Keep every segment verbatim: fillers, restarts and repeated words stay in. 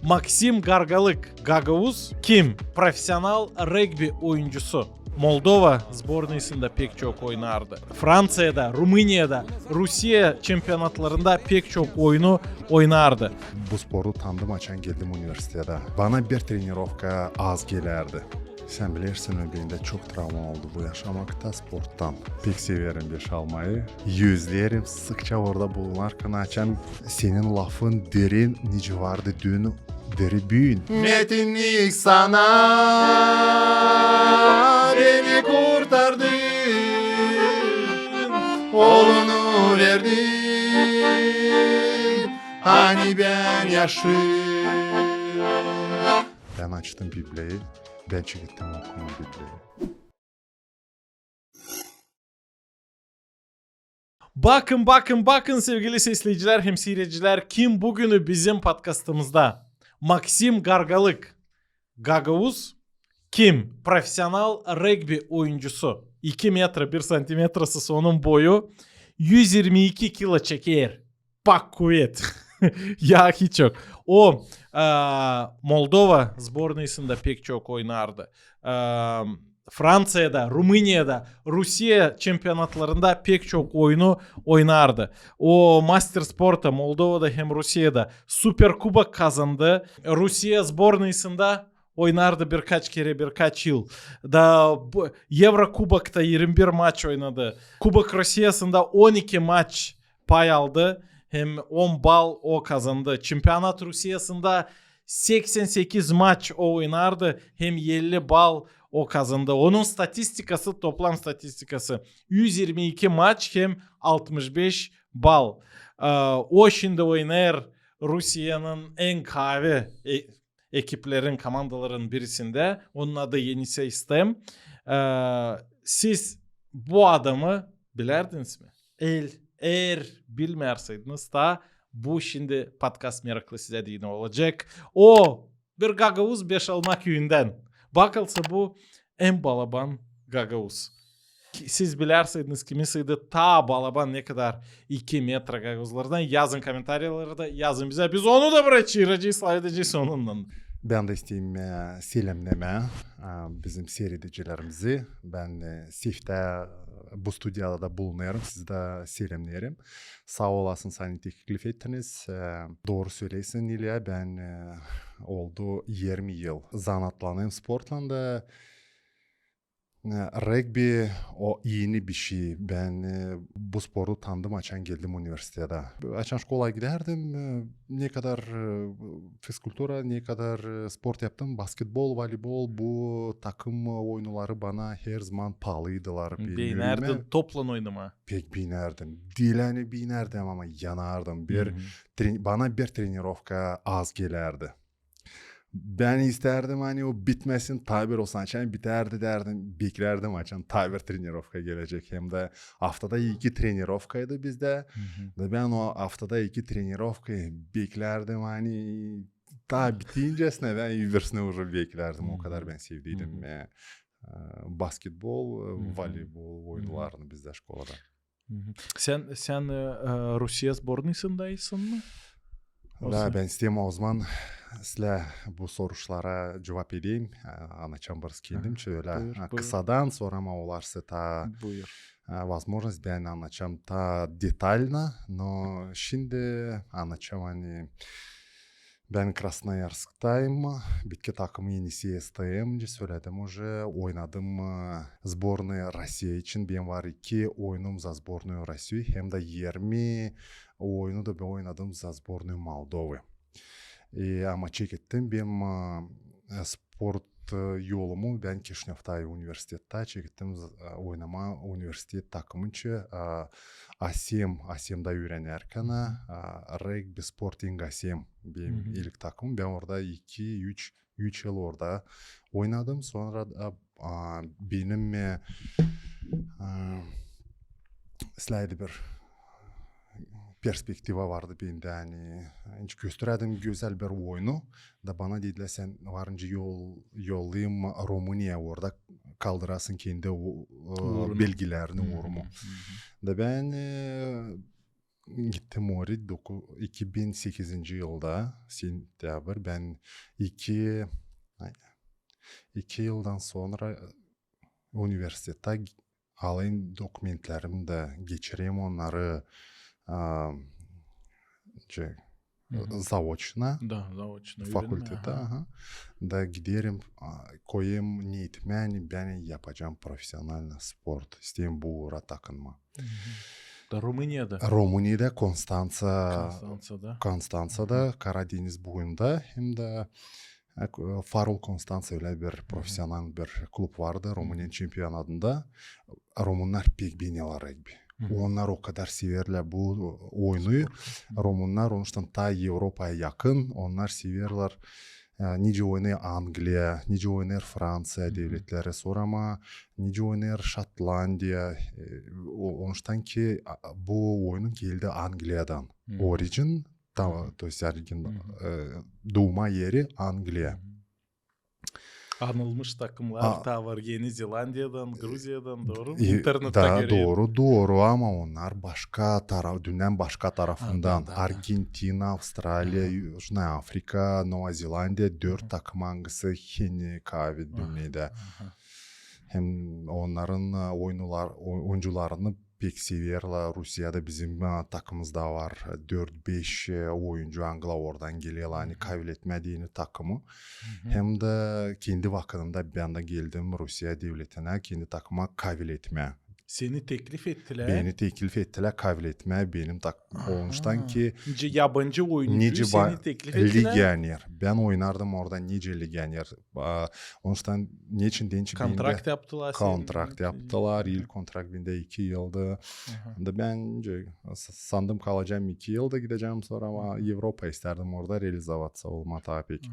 Maksim Gargalık, gagauz, kim? Profesional regbi oyuncusu. Moldova zbornıysında pek çok oynardı. Fransiyada, Rumıniyada, Rusiye çempionatlarında pek çok oyunu oynardı. Bu sportu tanıdım açan geldim universitete. Bana bir trenirovka az gelärdi. Sän bilersin, bendä çok travma oldu bu yaşamakta sporttan. Pek severim beş almayı. Gözlerim sıkça orada bulunarkan açan senin lafın derin, nicä vardı dün, deri büün. Metinlik sana, beni kurtardın, oolunu verdin, ani bän yaşım. Bän açtım Bibliyayı, bän çekettim okuma Bibliyayı. Bakın, bakın, bakın, sevgili sesleyicilär hem siiredicilär, kim büün bizim podkastımızda. Maksim Gargalık, gagauz, kim? Profesional regbi oyuncusu. İki metra bir santimetrası onun boyu, üz irmi iki kilo çeker. Pak kuvet. Ya hiç yok. O, e, Moldova zbornıysında pek çok oynardı. E, Fransiyada, Rumıniyada, Rusiye çempionatlarında pek çok oyunu oynardı. O master sporta Moldovada hem Rusiyada Superkubok kazandı. Rusiye zbornıysında oynardı birkaç kerä, birkaç yıl. Da bu Evrokubokta irmi bir maç oynadı. Kubok Rusiyasında on iki maç pay aldı. Hem on bal o kazandı. Çempionat Rusiyasında seksen sekiz maç o oynardı. Hem elli bal o kazandı. Onun statistikası, toplam statistikası üz irmi iki maç hem altmış beş bal. Ee, o şindi oynêêr Rusiyenin en kaavi e- ekiplerin, komandaların birisindä. Onun adı Enisey Stem. Ee, siz bu adamı bilärdiniz mi? El, eer bilmeerseydiniz, ta bu şindi podkast meraklı sizä deyni olacek. O, bir gagauz Beşalma küüyündän. Bakılsa bu en balaban gagauz. Ki-, siz bilärseydiniz, kimin saydı ta balaban, ne kadar iki metra gagauzlardan, yazın komentariyalarda, yazın bizä. Biz onu da buraya çaaracez, slavecez onunnan. Bän dä isteerim, e, selämnemää, e, bizim siiredicilerimizi. Bän, e, seftä, e, bu studiyada da bulunêrım, sizi dä selämneerim. Saa olasınız, ani teklif ettiniz. E, dooru söleersin, İlya, bän, e, oldu irmi yıl zanaatlanêrım sportlan da. E, regbi o eni bir şey. Bän, e, bu sportu tanıdım, açan geldim universitete. Açan şkolaya gidärdim, e, ne kadar, e, fizkultura, ne kadar, e, sport yaptım, basketbol, voleybol, bu takım oyunları bana herzaman paalıydılar. Beenärdin toplan oynamaa? Pek beenärdim. Diil ani beenärdim, ama yanardım. Bir tren-, bana bir trenirovka az gelärdi. Bän istärdim, ani o bitmesin, taa bir olsun. Açan bitärdi därdim, beklärdim, açan taa bir trenirovka gelecek. Hem dä aftada iki trenirovkaydı bizdä. Da bän o aftada iki trenirovkayı beklärdim, ani taa bitincäsinä bän öbürüsünü uje beklärdim. O kadar bän sevdiydim, e, e, basketbol, e, voleybol oyunlarını bizdä şkolada. Sän, sän, e, e, Rusiye zbornıysındaysın mı? Da, bän isteerim ozaman sizlä bu soruşlara cuvap edeyim. E, annaçan biraz kendim, şölä, e, kısadan, sora ama olarsa taa, e, возможность, bän annaçan taa detalno, no şindi annaçan, ani bän Krasnoyarsktayım, bitki takımı Enisey S T M, söledim uje, oynadım, e, zbornıy Rusiye için. Benim var iki oyunum za zbornıy Rusiye, hem dä irmi oyunu da bän oynadım za zbornıy Moldovı. E, ama çekettim bän, e, sport, e, yolumu bän Kişinövda universitettä çekettim, e, oynamaa universitet takımınca, e, Asem, Asemdä üürenärkän, e, Rugby Sporting Asem benim ilk takımım. Bän orada iki, üç, üç yıl orada oynadım. Sora da, a, benim, e, e, islää bir perspektiva vardı bendä, ani hiç gösterädim gözäl bir oyunu. Da bana dedilär, sän varınca yol-, yollayım Rumıniyaya, orada kaldırasın kendi o, e, belgilerini, urumu. Da bän, e, gittim oraya doku-, iki bin sekizinci yılda, sentябрь, bän iki, ay, iki yıldan sora universitettä g-, alayım dokumentlerimi da geçireyim onnarı, a, şey, Mhm. заочно, Da, заочно. Fakultete, Aha. aha. Da giderim, a, koyayım niyetimi, ani bän yapacam profesionalno sport. İsteerim bu uura takınmaa. Da Rumuniyada. Rumuniyada, Konstantsa, Konstantsada. Konstantsada, Karadeniz boyunda, hem dä, e, Farul Konstantsa ölä bir profesional bir klub vardı, Rumıniyanın çempionatında. Rumunnar pek beenerlär regbi. Onnar o kadar severlär bu oyunu. Rumunnar, onuştan taa Evropaya yakın, onnar severlär, e, nicä oynêêr Angliya, nicä oynêêr Franţiya devletleri, sora ama nicä oynêêr Şotlandiya. E, o-, onuştan ki, a, bu oyunum geldi Angliyadan. Origin, ta-, то есть origin, e, duuma eri Angliya. Anılmış takımnar taa var Eni Zelandiyadan, Gruziyadan, dooru mu? İnternettä göreyim. Dooru, dooru, ama onnar başka tara-, dünnenin başka tarafından. Da, da, da. Argentina, Avstraliya, Južnaya Afrika, Nova Zelandiya, dört takım, angısı en kavi dünnedä. Hem onnarın, e, oyuncular-, oy-, oyuncularını pek severlär. Rusiyada bizim, e, takımımızda var dört-beş, e, oyuncu, angılar oradan gelerlär, ani kaviletmää deyni takımı. Hem dä kendi vakıdımda bän dä geldim Rusiya devletinä, kendi takıma kaviletmää. Seni teklif ettilär. Beni teklif ettilär kaviletmää benim tak-, onuştan ki nicä yabancı oyuncu seni teklif ettilär. Legioner. Bän oynardım orada nicä legioner. A, onuştan neçin deyni... Kontrakt yaptılar. Kontrakt yaptılar. İlk kontrakt bendä iki yıldı. Da bän sandım kalacam iki yıldı, gidecäm sora, ama Evropa istärdim orada realizovatsä olmaa taa pek.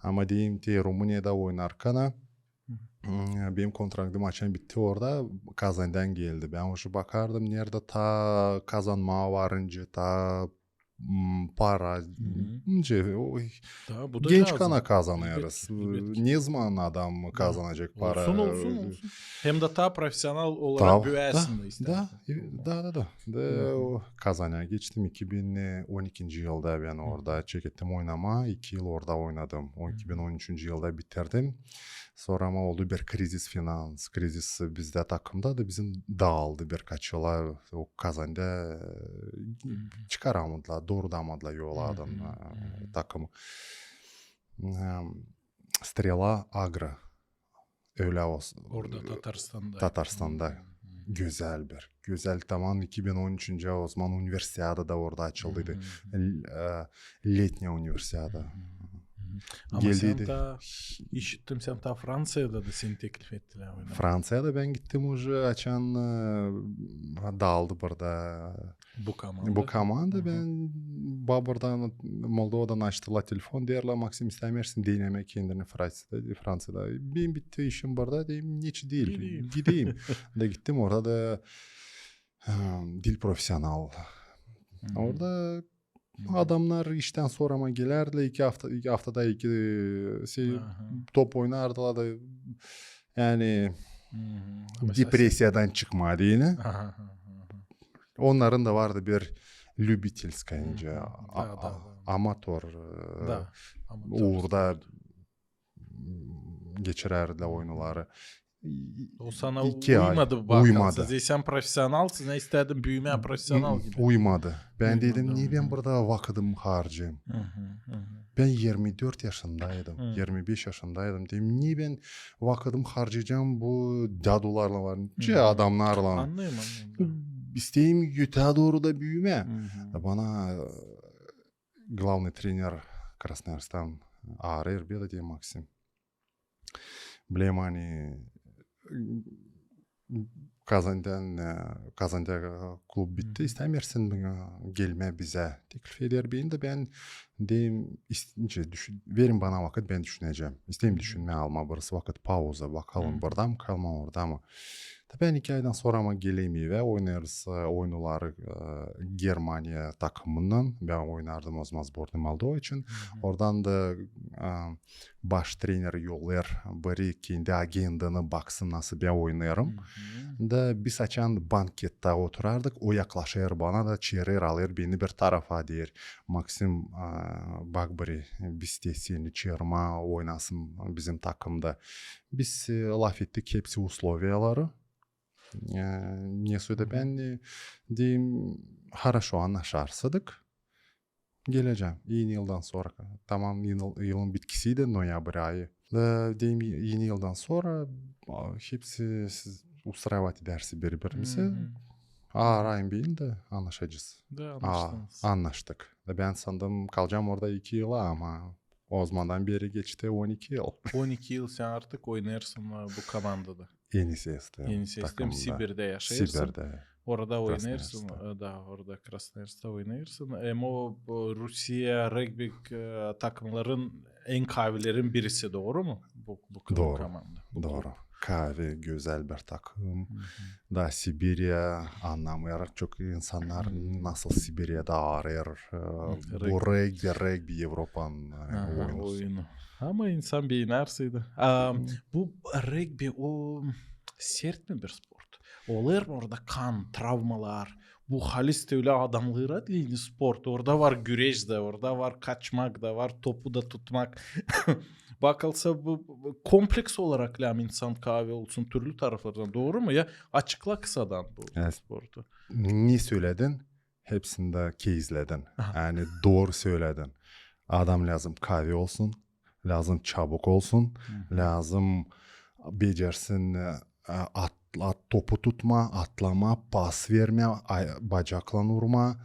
Ama deyim te Rumuniyada oynarkana, benim kontraktım açan bitti orada, Kazandan geldi. Bän uşu bakardım, neredä taa kazanmaa var nicä, taa para. Nicä, genç kana kazanêrız. Ne zaman adam kazanacek para? Olsun, olsun, olsun. Hem dä taa profesional olarak büüyäsin da istärsin. Da, da, da. Kazana geçtim iki bin on ikinci yılda, bän orada çekettim oynamaa. İki yıl orada oynadım. İki bin on üçüncü yılda bitirdim. Sora ama oldu bir krizis, finans krizisi bizdä takımda da, bizim daaldı birkaç yıla o Kazanda, e, çıkaramadılar, doorudamadılar yola adam, e, takımı. Em, Strela Agro. Ölä o s-, orada Tatarstanda. Gözäl bir, gözäl, taman iki bin on üçüncü, o zaman universiada da orada açıldıydı. L-, e, letnäya universiada. Ama sän taa, işittim, sän taa Franţiyada da seni teklif ettilär oynamaa. Franţiyada bän gittim uje açan, e, daaldı burada bu komanda. Bän ba-, buradan, Moldovadan açtılar telefon, deerlär: Maksim, istämeersin denemää kendini Franţiyada? Franţiyada. Benim bitti işim burada, dedim, neçin diil. Gideyim. Da gittim, orada da, e, dil profesional. Orada adamnar iştän sora ama gelärdilär, iki afta, iki aftada iki, e, şey, top oynardılar da, yani, depresiyadan çıkmaa deyni. Onnarın da vardı bir любительская, nicä, amator, e, uurda geçirärdilär oyunları. O sana uymadı, uymadı. Sän profesionalsın, sän istädin büümää profesional gibi. Uymadı. Bän dedim, ne bän burada vakıdımı harcayım? Bän irmi dört yaşındaydım, irmi beş yaşındaydım. Dedim, ne bän vakıdımı harcayacam bu dadularla var, nicä adamnarla. Annêêrım, annêêrım. İsteerim ötää dooru da büümää. Da bana, e, glavnıy trener Krasnoyarstan aarêêr beni, deer: Maksim, bilerim, ani Kazandan, e, Kazanda klub bitti, istämeersin mi, e, gelmää bizä? Teklif eder beni da, bän deerim, ist-, nicä düşün-, verin bana vakıt, bän düşünecäm. İsteerim düşünmää, almaa biraz vakıt, pauza, bakalım, burada mı kalmaa, orada mı. Da bän iki aydan sora ama gelerim evä, oynêêrız e, oyunları e, Germaniya takımınnan. Bän oynardım o zaman sbornıy Moldova için. Oradan da e, baş treneri yollêêr biri kendi agendanı, baksın nasıl bän oynêêrım. Da biz açan bankettä oturardık, o yaklaşêr bana da çeerer, alêr beni bir tarafa, deer: Maksim, e, bak biri, biz te seni çeermää, oynasın bizim takımda. Biz e, lafettik hepsi usloviyaları. E, ne söledi bän e, deerim, haraşo, annaşarsadık, gelecäm. Eni yıldan sora. Tamam, yıl, yılın bitkisiydi, noyabr ayı. Da deerim, eni yıldan sora a, hepsi siz устраивать edärsiniz biri-birinizi. Arayın beni da annaşacez. Da annaştık. Da bän sandım kalacam orada iki yıla, ama o zamandan beri geçti on iki yıl. On iki yıl sän artık oynêêrsın e, bu komandada. Енисейская. Енисейская, takımında. Sibirdä yaşêêrsın. Sibirdä. Orada oynêêrsın, e, da orada Krasnoyarskta oynêêrsın. Hem o, o Rusiya regbi e, takımların en kaavilerin birisi, dooru mu? Bu, bu komanda. Dooru. Kaavi, gözäl bir takım. Da Sibiriya, annamêêr çok insannar nasıl Sibiriyada arêêr e, bu regbi, regbi Evropanın e, oyunu. Ama insan beenärsiydi. A, bu regbi o sert mi bir sport? Olêr mı orada kan, travmalar? Bu halis ölä adamnara deyni sport. Orada var güreş dä, orada var kaçmak da, var topu da tutmak. Bakılsa bu, bu kompleks olarak lääzım insan kaavi olsun türlü taraflardan, dooru mu? Ya açıkla kısadan bu sportu. Ne söledin, hepsini keyzledin. Yani dooru söledin. Adam lääzım kaavi olsun, lääzım çabuk olsun, lääzım becersin e, at, at, topu tutmaa, atlamaa, pas vermää, bacaklan urmaa.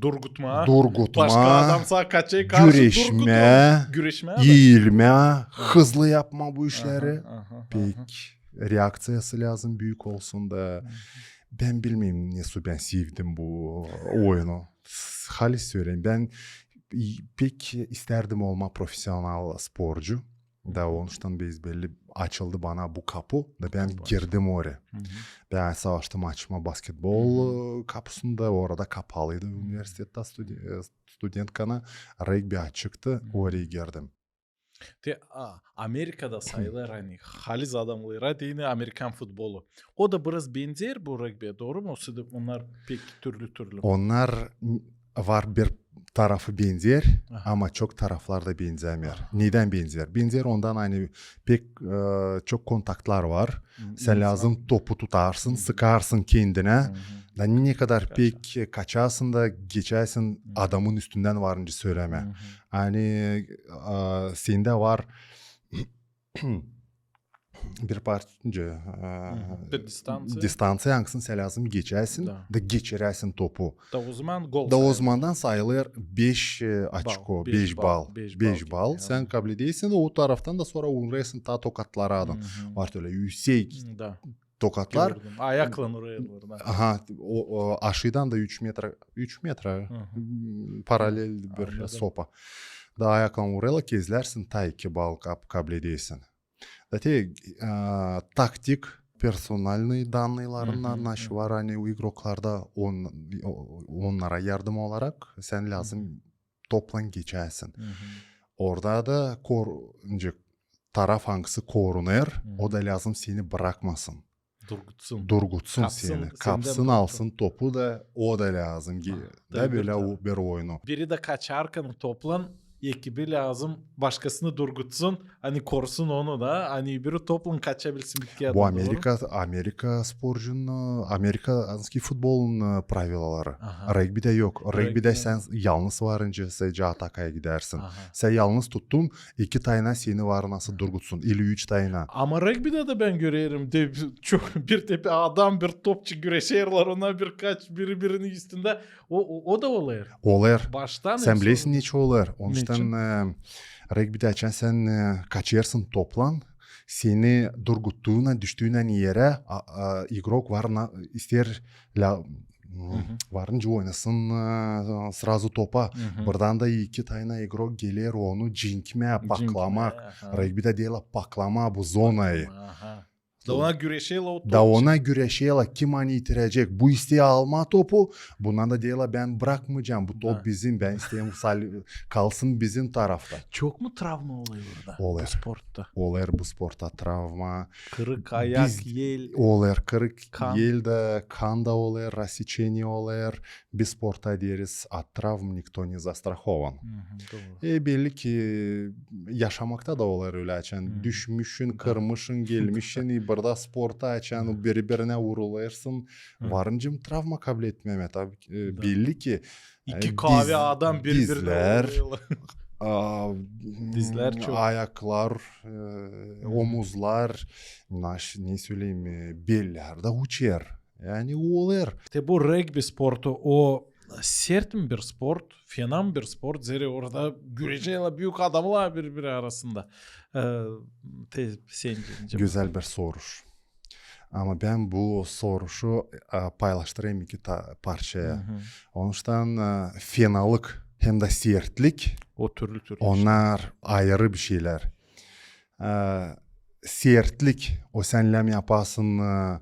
Durgutmaa. Durgutmaa. Başka adam saa kaçêr, karşı güreşmää, durgut onu. Güreşmää, iilmää, hızlı yapmaa bu işleri. Pek reakţiyası lääzım büük olsun da. Bän bilmeerim, nesoy bän sevdim bu oyunu. Halis söleyim, bän pek istärdim olmaa profesional sporcu. Da onuştan beyzbol açıldı bana bu kapu, da bän girdim oraya. Bän savaştım açmaa basketbol e, kapusunu da, orada kapalıydı universitettä, studen-, e, studentkana, regbi açıktı, oraya girdim. Te, a, Amerikada sayılêr, ani halis adamnara deyni amerikan futbolu. O da biraz benzeer bu regbiä, dooru mu? Onnar pek türlü-türlü. Onnar var bir tarafı benzeer, ama çok taraflar da benzämeer. Nedän benzeer? Benzeer ondan, ani pek e, çok kontaktlar var. Sän lääzım topu tutarsın, sıkarsın kendinä. Da ne kadar pek kaçasın da geçäsin adamın üstündän, var nicä sölemää. Ani e, sendä var bir parça e, distanţiya, angısını sän lääzım geçäsin da geçiräsin topu. Da o zaman gol sayılêr. Da o zamandan sayılêr beş e, oçko, beş bal. Beş bal. Sän kabledeysin, o taraftan da sora uurêrsın taa tokatlara. Var ölä üüsek tokatlar. Ayaklan uurêrlar. Aha, o, o aşıydan da üç metra, üç metra paralel bir sopa. Da ayaklan uurêrlar, kezlärsin, taa iki bal kab-, kabledeysin. Da te e, taktik, personalnıy dannıylarınnan, naşey var, ani igroklarda, onnara yardım olarak sän lääzım toplan geçäsin. Orada da kor-, nicä, taraf, angısı korunêr, o da lääzım seni brakmasın. Durgutsun. Durgutsun seni. Kapsın, alsın topu da, o da lääzım. Da bölä bir oyunu. Biri dä kaçarkan toplan, ekibi lääzım başkasını durgutsun, ani korusun onu da, ani öbürü toplan kaçabilsin bitki adına. Bu Amerika, Amerika sporcunun, amerikanski futbolun e, pravilaları. Regbidä yok. Regbidä sän yalnız varınca sadecä atakaya gidärsin. Sän yalnız tuttun, iki tayna seni var nasıl durgutsun, ili üç tayna. Ama regbidä dä bän görerim, de çok bir tepe adam, bir topçu güreşerlär, ona birkaç biri-birinin üstündä. O, o, o da olêr. Olêr. Baştan sän bilersin, neçin olêr. Onuştan e, regbidä açan sän e, kaçêrsın toplan, seni durguttuuna, düştüünän erä, a, a, igrok var na-, isteer lä-, var nicä oynasın e, srazu topa. Buradan da iki tayna igrok geler onu cinkmää, paklamak. Regbidä deerlär paklamaa bu zonayı. Da ona güreşeylär o top için. Da ona güreşeylär, kim ani itirecek. Bu isteer almaa topu, bundan da deerlär, bän brakmayacam, bu top bizim, bän isteerim sal-, kalsın bizim tarafta. Çok mu travma olêr burada? Olêr. Bu sportta? Olêr bu sportta travma. Kırık ayak, el. Olêr kırık el dä, kan da olêr, рассечение olêr. Biz sportta deeriz, от травм никто не застрахован. E, belli ki, yaşamakta da olêr ölä, açan düşmüşün, kırmışın, gelmişin, e, burada sportta, açan biri-birinä vurulêrsın. Var nicä travma kabletmemek, tabii ki, e, belli ki, iki kavi adam biri-birinä vurulêr. Dizlär, ayaklar, e, omuzlar, ne söleyim, e, beller dä uçêr. Yani olêr. İştä bu regbi sportu, o sert mi bir sport, fena mı bir sport, zerä orada güreşeylär büük adamnar biri-biri arasında. E, te, sencä? Gözäl bir soruş. Ama bän bu soruşu, e, paylaştırêrım iki ta-, parçaya. Onuştan, e, fenalık hem dä sertlik, o türlü türlü işlär. Onnar ayırı bir şeylär. E, sertlik, o sän lääzım yapasın, e,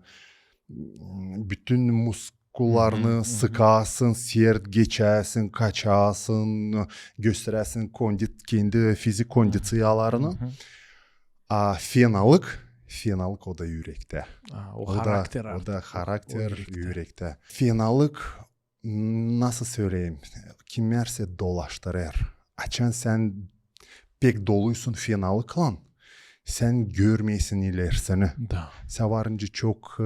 bütün muskullarını sıkasın, sert geçäsin, kaçasın, gösteräsin kondi-, kendi fizik kondiţiyalarını. A fenalık, fenalık o da ürektä. O da harakter artık. O da harakter ürektä. Fenalık, nasıl söleyim, kimär sä dolaştırêr. Açan sän pek doluysun fenalıklan, sän görmeersin ilerisini. Da. Sän var nicä çok, e,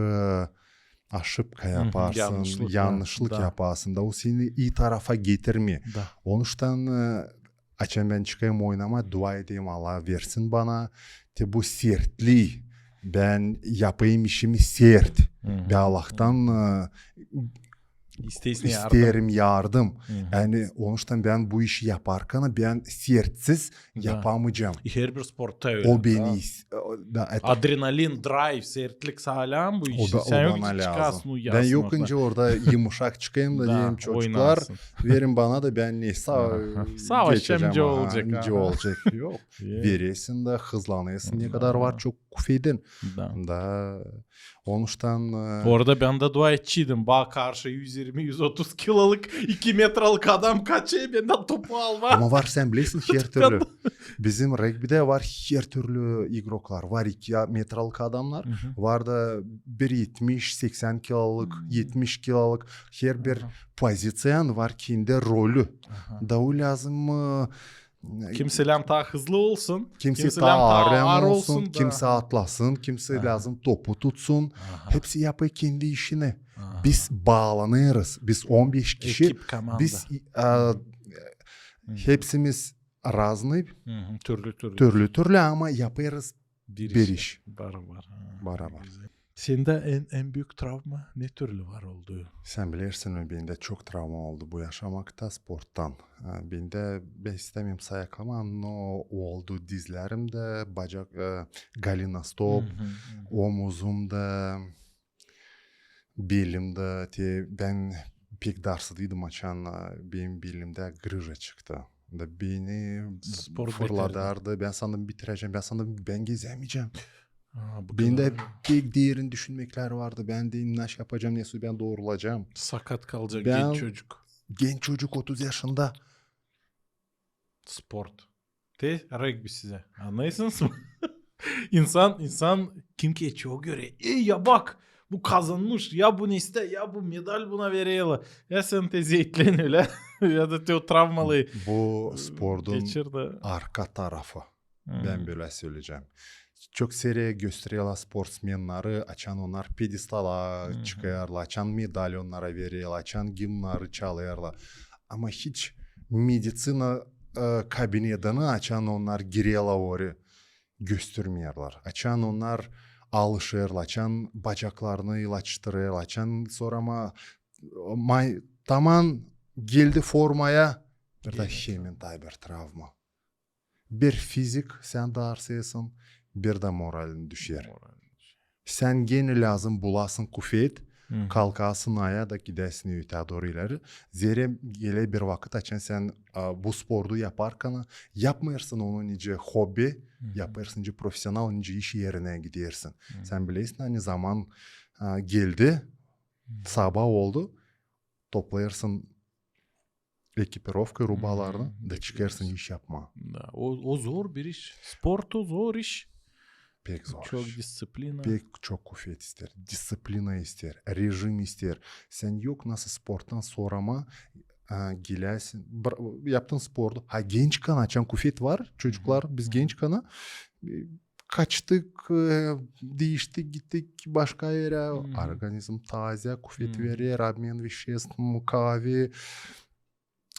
aşıpka yaparsın, yannışlık yaparsın. Da o seni ii tarafa getirmeer. Onuştan, e, açan bän çıkêrım oynamaa, dua ederim, Allah versin bana te bu sertlii. Bän yapayım işimi sert. Bän Allahtan, e, isteerim yardım. Yani onuştan bän bu işi yaparkan, bän sertsiz yapamayacam. Herbir sportta ölä. O beni is-, o da, adrenalin, drayv, sertlik saalar bu işi. Sän yok ki çıkasın, uyuyasın. Bän yok nicä orada yımuşak çıkayım da deyim, çocuklar, verin bana da, bän ne sa-, savaşacam, nicä olacek. Yok. Veresin dä, hızlanêrsın, ne kadar var çok kufeedin. Da. Onuştan, e, orada bän dä dua edeceydim. Bak, karşı üz irmi, üz otuz kilolık, iki metralık adam kaçêr, bän dä topu almaa. Ama var, sän bilersin, her türlü. Bizim regbidä var her türlü igroklar. Var iki metralık adamnar, var da bir etmiş, seksän kilolık, etmiş kilolık. Herbir poziţiyanın var kendi rolü. Da o lääzım, e, kimsä lääzım taa hızlı olsun, kimsä lääzım taa aarı olsun, kimsä atlasın, kimsä lääzım topu tutsun. Hepsi yapêr kendi işini. Biz baalanêrız. Biz on beş kişi. Ekip, komanda. Biz, e, hepsimiz raznıy, türlü-türlü, türlü-türlü, ama yapêrız bir iş. Barabar. Barabar. Sendä en, en büük travma ne türlü var oldu? Sän bilersin mi, bendä çok travma oldu bu yaşamakta sporttan. E, bendä, bän istämeerim sayaklamaa, no oldu dizlerimdä, bacak, e, голеностоп, omuzumda, belimdä, te bän pek darsıdıydım, açan, e, benim belimdä grıja çıktı. Da beni fırladardı. Bän sandım bitirecäm, bän sandım bän gezämeyecäm. Bendä pek derin düşünmeklär vardı. Bän deyim, naşey yapacam, nesoy bän doorulacam. Sakat kalacak genç çocuk. Genç çocuk, otuz yaşında. Sport. Te regbi sizä. Annêêrsınız mı? İnsan, insan kim ki çok görä. Ey, ya bak, bu kazanmış, ya bu ne istä, ya bu medal buna vereylär. Ya sän te zeetlen ölä, ya da te o travmalı. Bu sportun arka tarafı. Bän bölä söleyecäm. Çok seyrä göstereylär sportsmenneri, açan onnar pidestala çıkêrlar, açan medal onnara vereylär, açan gimnları çalêrlar. Ama hiç meditsina, e, kabinetini, açan onnar gireylär oraya, göstermeerlär. Açan onnar alışêrlar, açan bacaklarını ilaçtırêrlar, açan sora ma-, may-, taman geldi formaya, bir dä hemen taa bir travma. Bir fizik sän darsêêrsin, bir dä moralin düşer. Sän genä lääzım bulasın kufeet, Kalkasın ayaa da gidäsin ötää dooru ileri. Zerä geler bir vakıt, açan sän, a, bu sportu yaparkan, yapmêêrsın onu nicä hobi, yapêrsın nicä profesional, nicä iş erinä gidersin. Sän bilersin, ani zaman, a, geldi, sabaa oldu, toplêêrsın ekipirovka, rubalarını da çıkêrsın iş yapmaa. Da, o, o zor bir iş. Sportu zor iş. Pek zor iş. Çok disţiplina. Pek çok kuvet isteer. Disţiplina isteer. Režim isteer. Sän yok nasıl sporttan sora ama, e, geläsin. Yaptın sportu. Ha, gençkan, açan kuvet var. Çocuklar, biz gençkan, e, kaçtık, e, diiştik, gittik başka erä. Organizm taazä, kuvet verer, обмен веществ, kavi,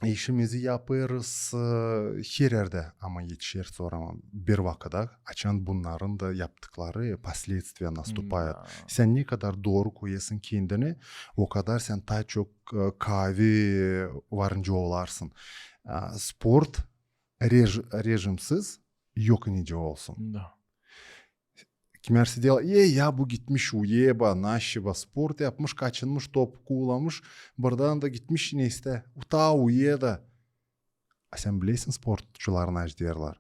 işimizi yapêrız, e, her erdä, ama etişer sora ama bir vakıda, açan bunnarın da yaptıkları последствия наступают. Sän ne kadar dooru koyêrsın kendini, o kadar sän taa çok, e, kavi varınca olarsın. E, sport rež-, režimsiz yok nicä olsun. Da. Kimärsi deer, e, ya bu gitmiş uyuyêr ba, naşi ba, sport yapmış, kaçınmış, top kuulamış, buradan da gitmiş neysä, taa uyuyêr da. A sän bilersin, sportçular naşi deerlär: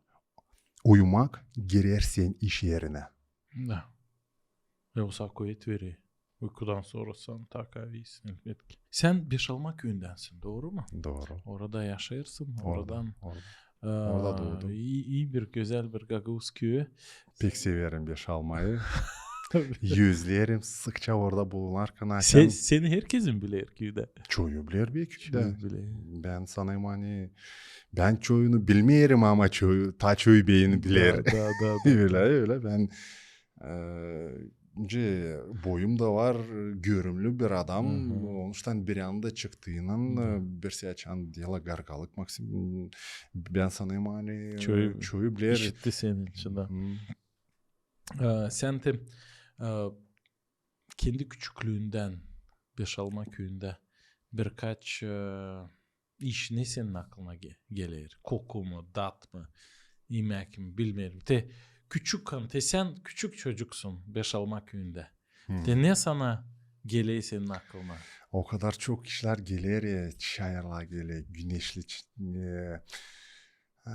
uyumak girer sän iş erinä. Da. E, o sana kuvet verer. Uykudan sora sän taa kavisin, elbetki. Sän Beşalma küüyündänsin, dooru mu? Dooru. Orada yaşêêrsın, oradan. Orada, orada. Orada doodu. İi, ii bir, gözäl bir gagauz küüyü. Pek severim Beşalmayı. Özleerim sıkça orada bulunarkan. Seni herkezin biler küüdä. Çoyu biler beki küüdä. Bän sanêrım, ani bän çoyunu bilmeerim, ama çoyu, taa çoyu beni biler. Da, da, da. Ölä, ölä. Bän, e, boyum da var, görümlü bir adam. Onuştan bir anda çıktıynan, e, bir saaçan deerlär gargalık, Maksim, bän sanêrım, ani çoyu biler. İşitti senin için, da. E, sän te, e, kendi küçüklüündän Beşalma küüyündä birkaç, e, iş ne senin aklına ge-, geler? Koku mu, dat mı, imäk mi, bilmeerim. Te küçükkan, te sän küçük çocuksun Beşalma küüyündä. Te ne sana geler senin aklına? O kadar çok işlär geler, e, çayırlar geler, güneşli ç-, e, e,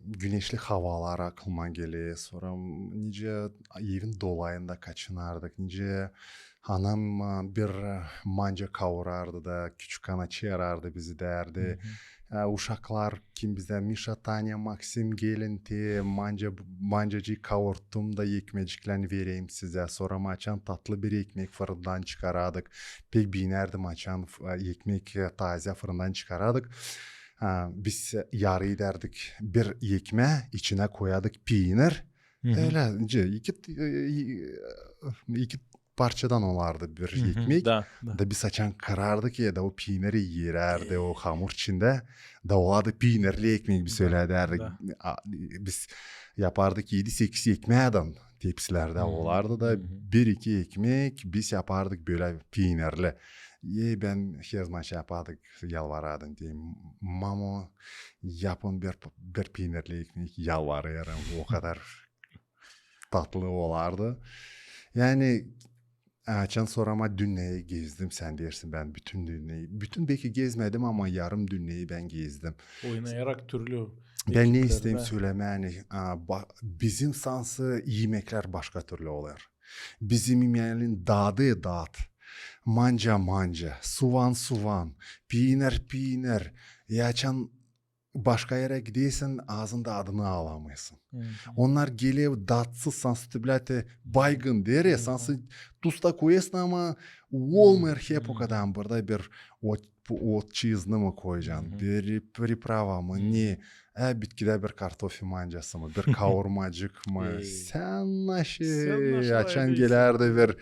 güneşli havalar aklıma geler. Sora nicä evin dolayında kaçınardık, nicä anam, e, bir, e, manca kaurardı da küçükkan açarardı bizi, därdi: e, uşaklar, kim bizdä, Mişa, Tanya, Maksim, gelin, te manca, mancacıı kaurttum da ekmeciklän vereyim sizä. Sora açan tatlı bir ekmek fırından çıkarardık. Pek beenärdim açan f-, e, ekmek, e, taazä fırından çıkarardık. A, biz yarı edärdik bir ekmää, içinä koyardık piinir. Ölä, nicä, iki, e, iki parçadan olardı bir ekmek. Da, da biz açan kırardık ya da o piiniri erärdi o hamur içindä. Da olardı piinirli ekmek, biz ölä därdik. A, biz yapardık edi-sekiz ekmää dä tepsilerdä olardı da, bir-iki ekmek biz yapardık bölä piinirli. E, bän her zaman şey yapardık, yalvarardım, deerim: "Mamo, yapın bir, bir piinirli ekmek", yalvarêrım, o kadar tatlı olardı. Yani, açan sora ama dünneyi gezdim, sän deersin, bän bütün dünneyi, bütün beki gezmedim, ama yarım dünneyi bän gezdim. Oynayarak türlü ekiplerdä. Bän ne isteerim sölemää, ani, a, ba-, bizim sansı imeklär başka türlü olêr. Bizim imeklän dadı, dad. Manca, manca, suvan, suvan, piinir, piinir. Ya açan başka erä gidersin, aazın dadını alamêêrsın. Onnar geler datsız, sansı te, blä, te baygın deer ya, sansı tuz da koyêrsın, ama olmêêr hep o kadar. Burada bir ot, ot çiznı mı koyacan, bir priprava mı, ne? E, bitkidä bir kartofi mancası mı, bir kaurmacık mı? Sän naşi, açan gelärdi bir,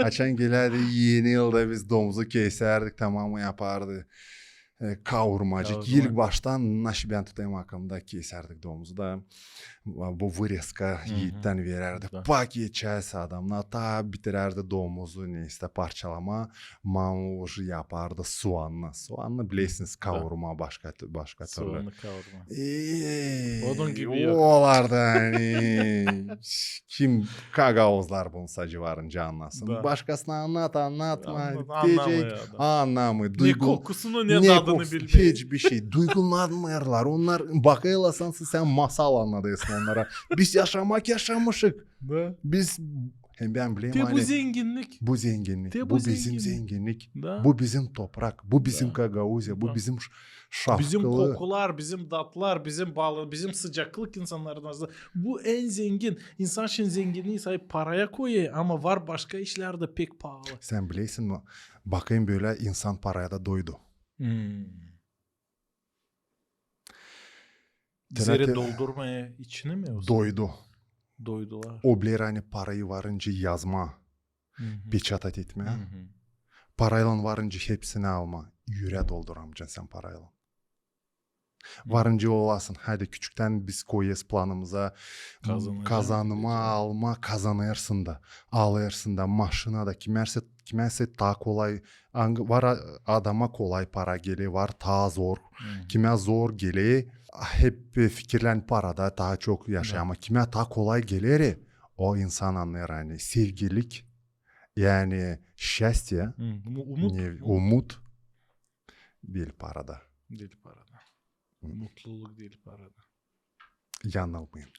açan gelärdi Eni yılda biz domuzu kesärdik, tamamı yapardı. e, kavurmacı. Kavurma. İlk baştan naşı bän tutêrım aklımda, kesärdik domuzu da, bu vırezka yiittän verärdi. Da. Paket çaysa adamnar, taa bitirärdi domuzu, neysä, parçalamaa, mama uje yapardı suannı. Suannı bilersiniz, kavurma başka tü-, başka türlü. Suannı kavurma. Eee, onun gibi yok. Olar da, ani, kim gagauzlar bunu sade var nicä annasın. Da. Başkasına annat, annatma. Annat, deyecek, annamêêr adam. Annamêêr. Ne kokusunu, ne dadını bilmeer. Hiçbir şey. Duygulanmêêrlar. Onnar bakêrlar, sän, sän masal annadêrsın onnara. Biz yaşamak yaşamışık. Da. Biz, hem bän bilerim, ani bu zenginnik. Bu zenginnik. Bu bizim zenginnik. Da. Bu bizim toprak. Bu bizim Gagauziya. Bu bizim ş-, şafkılı. Bizim kokular, bizim tatlar, bizim baalı, bizim sıcaklık insannarın arasında. Bu en zengin. İnsan için zenginniini sayıp paraya koyêr, ama var başka işlär dä pek paalı. Sän bilersin mi? Bakêrım bölä, insan paraya da doydu. Hmm. Bizleri doldurmaya içini mi o zaman? Doydu. Doydular. O biler, ani parayı varınca yazmaa, peçatat etmää. Paraylan varınca hepsini almaa. Ürää dolduramacan sän paraylan. Varınca olasın. Hadi, küçüktän biz koyêrız planımıza kazanmaa, almaa, kazanêrsın da, alêrsın da, maşina da, kimäsä, kimäsä taa kolay, var a-, adama kolay para geler, var taa zor. Kimä zor geler, hep fikirlän parada taa çok yaşamaa. Kimä taa kolay geler, o insan annêêr, ani sevgilik, yani счастье, umut diil parada. Diil parada. Mutluluk diil parada. Yanılmayın.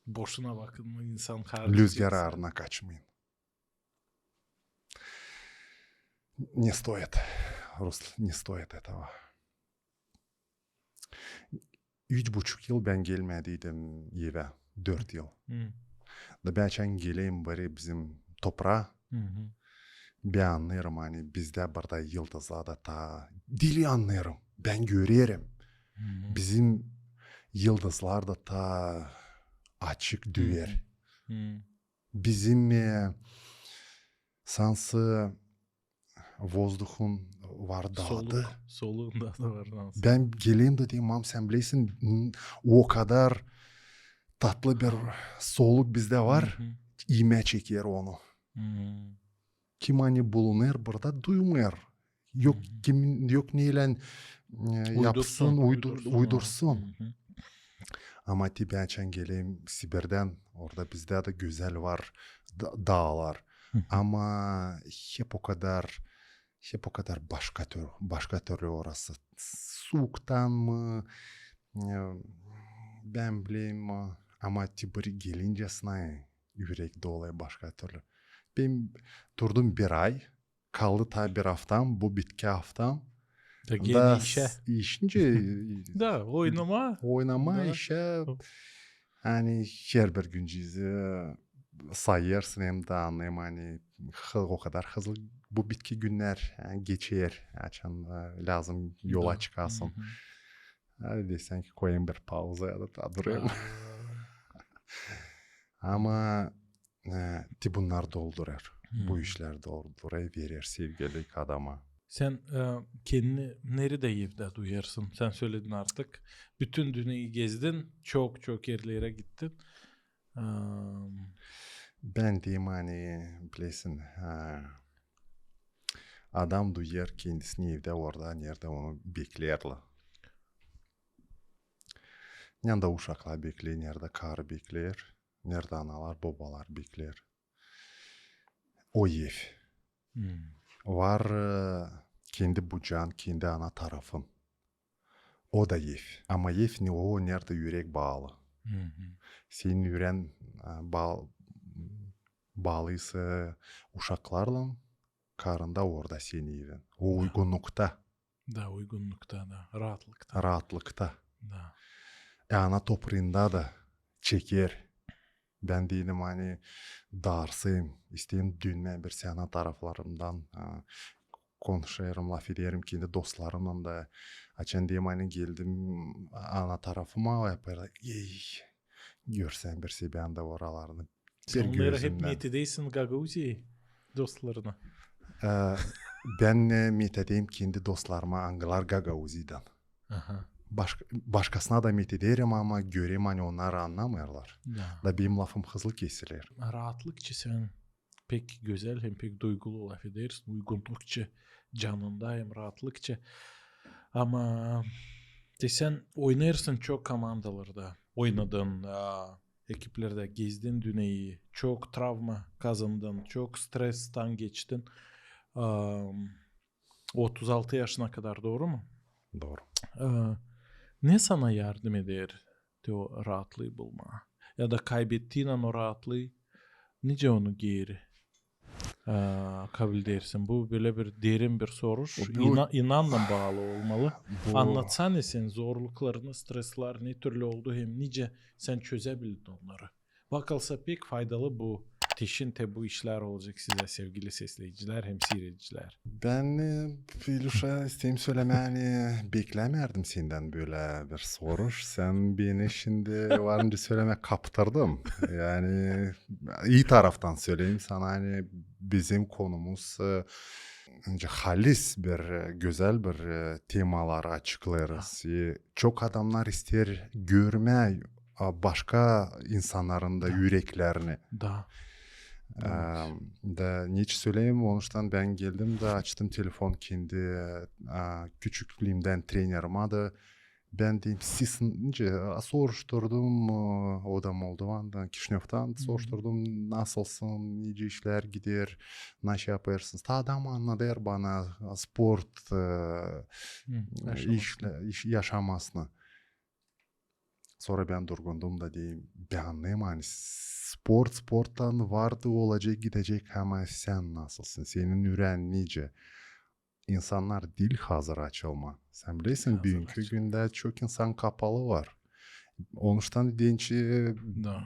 Boşuna bakınma insan kardeşi. Lüzgar aarına kaçmayın. Не стоит, Рус, не стоит этого. Üç buçuk yıl bän gelmediydim evä. Dört yıl. Da bän açan gelerim bari bizim topraa, bän annêêrım, ani bizdä burada yıldızlar da taa, diil annêêrım, bän görerim. Bizim yıldızlar da taa açık düer. Bizim, e, sansı vozduhun var daadı. Soluun daadı var. Bän gelerim da deerim, mam, sän bilersin, o kadar tatlı bir soluk bizdä var, imä çeker onu. Kim ani bulunêr burada, duymêêr. Yok kim, yok neylän, e, yapsın, uydursun. Ama te bän açan gelerim Sibirdän, orada bizdä dä gözäl var daalar. Ama hep o kadar, hep o kadar başka türlü, başka türlü orası. Suuktan mı, e, bän bilerim, ama te bari gelincä sınay, ürek dolêr başka türlü. Bän durdum bir ay, kaldı taa bir aftam, bu bitki aftam. Da genä işä. İşincä. Da, oynamaa. Oynamaa, işä. Ani herbir güncüzü sayêrsın hem dä annêêrım, ani o kadar hızlı bu bitki günnär geçer, açan lääzım yola çıkasın. Hadi desän ki koyêrım bir pauza ya da taa durêrım. Ama, e, te bunnar doldurêr. Bu işlär doldurêr, verer sevgilik adama. Sän, e, kendini neredä evdä duyêrsın? Sän söledin artık. Bütün dünneyä gezdin, çok-çok erlerä gittin. Bän deerim, ani bilersin, adam duyêr kendisini evdä, orada, neredä onu bekleerlär. Neredä uşaklar bekleer, neredä karı bekleer, neredä analar, bobalar bekleer. O ev. Var, e, kendi bucaan, kendi ana tarafın. O da ev. Ama ev ne o, neredä ürek baalı. Senin ürän, e, baa-, baalıysa uşaklarlan, karın da orada senin evin. O uygunnukta. Da, uygunnukta da, raatlıkta. Raatlıkta. Da. E, ana topraanda da çeker. Bän deerim, ani darsayım, isteerim dünnä bir sene taraflarımdan, a, konuşêrım, lafederim kendi dostlarımnan da. Açan deerim, ani geldim ana tarafıma, o yapêr, ey, görsän bir sebän dä oralarını. Sän onnara hep neredä deysin, Gagauziyayı, dostlarına? E, bän, e, metedeerim kendi dostlarıma, angılar Gagauziyadan. Aha. Başka, başkasına da metederim, ama görerim, ani onnar annamêêrlar. Da benim lafım hızlı kesiler. Raatlıkça sän pek gözäl hem pek duygulu lafedersin. Uygunlukça canında hem raatlıkça. Ama te sän oynêêrsın çok komandalarda. Oynadın, a, ekiplerdä gezdin dünneyi, çok travma kazandın, çok strestan geçtin. A, otuz altı yaşına kadar, dooru mu? Dooru. A, ne sana yardım eder te o raatlıı bulmaa? Ya da kaybettiynän o raatlıı, nicä onu geeri, a, kabulledersin? Bu bölä bir derin bir soruş. O bu İna-, inannan baalı olmalı. Bu Annatsana sän zorluklarını, stresleri ne türlü oldu hem nicä sän çözäbildin onnarı. Bakılsa pek faydalı bu, teşin te bu işlär olacek sizä, sevgili sesleyicilär hem siiredicilär. Bän, e, İlüşa, isteerim sölemää, ani beklämärdim sendän bölä bir soruş. Sän beni şindi var nicä sölemää kaptırdın. Yani ii taraftan söleyim sana, ani bizim konumuz, e, nicä halis bir, e, gözäl bir, e, temalar açıklêêrız. E, çok adamnar isteer görmää a, başka insannarın da üreklerini. Da. E, da neçin söleyim, onuştan bän geldim da açtım telefon kendi, a, küçüklüümdän trenerimä da bän deerim, siz nicä, a, soruşturdum, e, o da Moldovadan, Kişinövdan, soruşturdum, nasılsın, nicä işlär gider, ne şey yapêrsınız. Ta adam annadêr bana, a, sport, e, iş-, yaşamasını. Sora bän durgundum da deerim, bän annêêrım, ani sport sporttan vardı, olacek, gidecek, ama sän nasılsın? Senin ürän nicä? İnsannar diil hazır açılmaa. Sän bilersin, büünkü gündä çok insan kapalı var. Onuştan deyni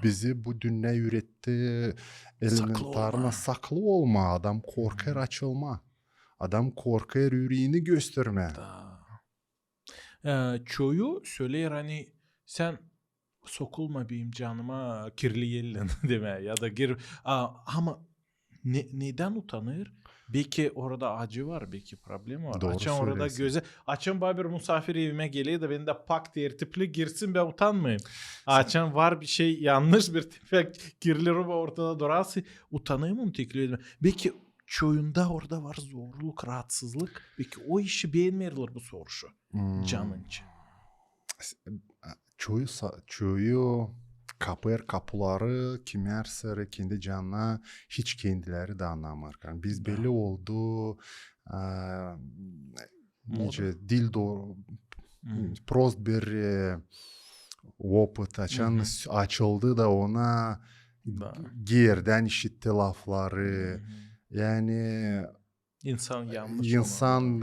bizi bu dünnä üüretti elementarno saklı olmaa. Adam korkêr açılmaa. Adam korkêr üreeni göstermää. E, çoyu söleer, ani sän sokulma benim canıma kirli ellän demää, ya da gir, a, ama ne, nedän utanêr? Beki orada acı var, beki problema var. Açan orada göze, açan bana bir musaafir evimä geler da bendä pak tertipli girsin, bän utanmayım. Açan var bir şey yannış, bir tefek kirli ruba ortada durası, utanayım onu teklif etmää. Beki çoyunda orada var zorluk, raatsızlık. Beki o işi beenmeerlär bu soruşu. Canınca. Çoyu, çoyu kapêr kapuları kimär sıra kendi canına, hiç kendileri dä annamêêr. Biz belli oldu, a, nicä diil dooru, prost bir, e, opıt, açan açıldı da ona geerdän işitti lafları. Yani İnsan yannış, insan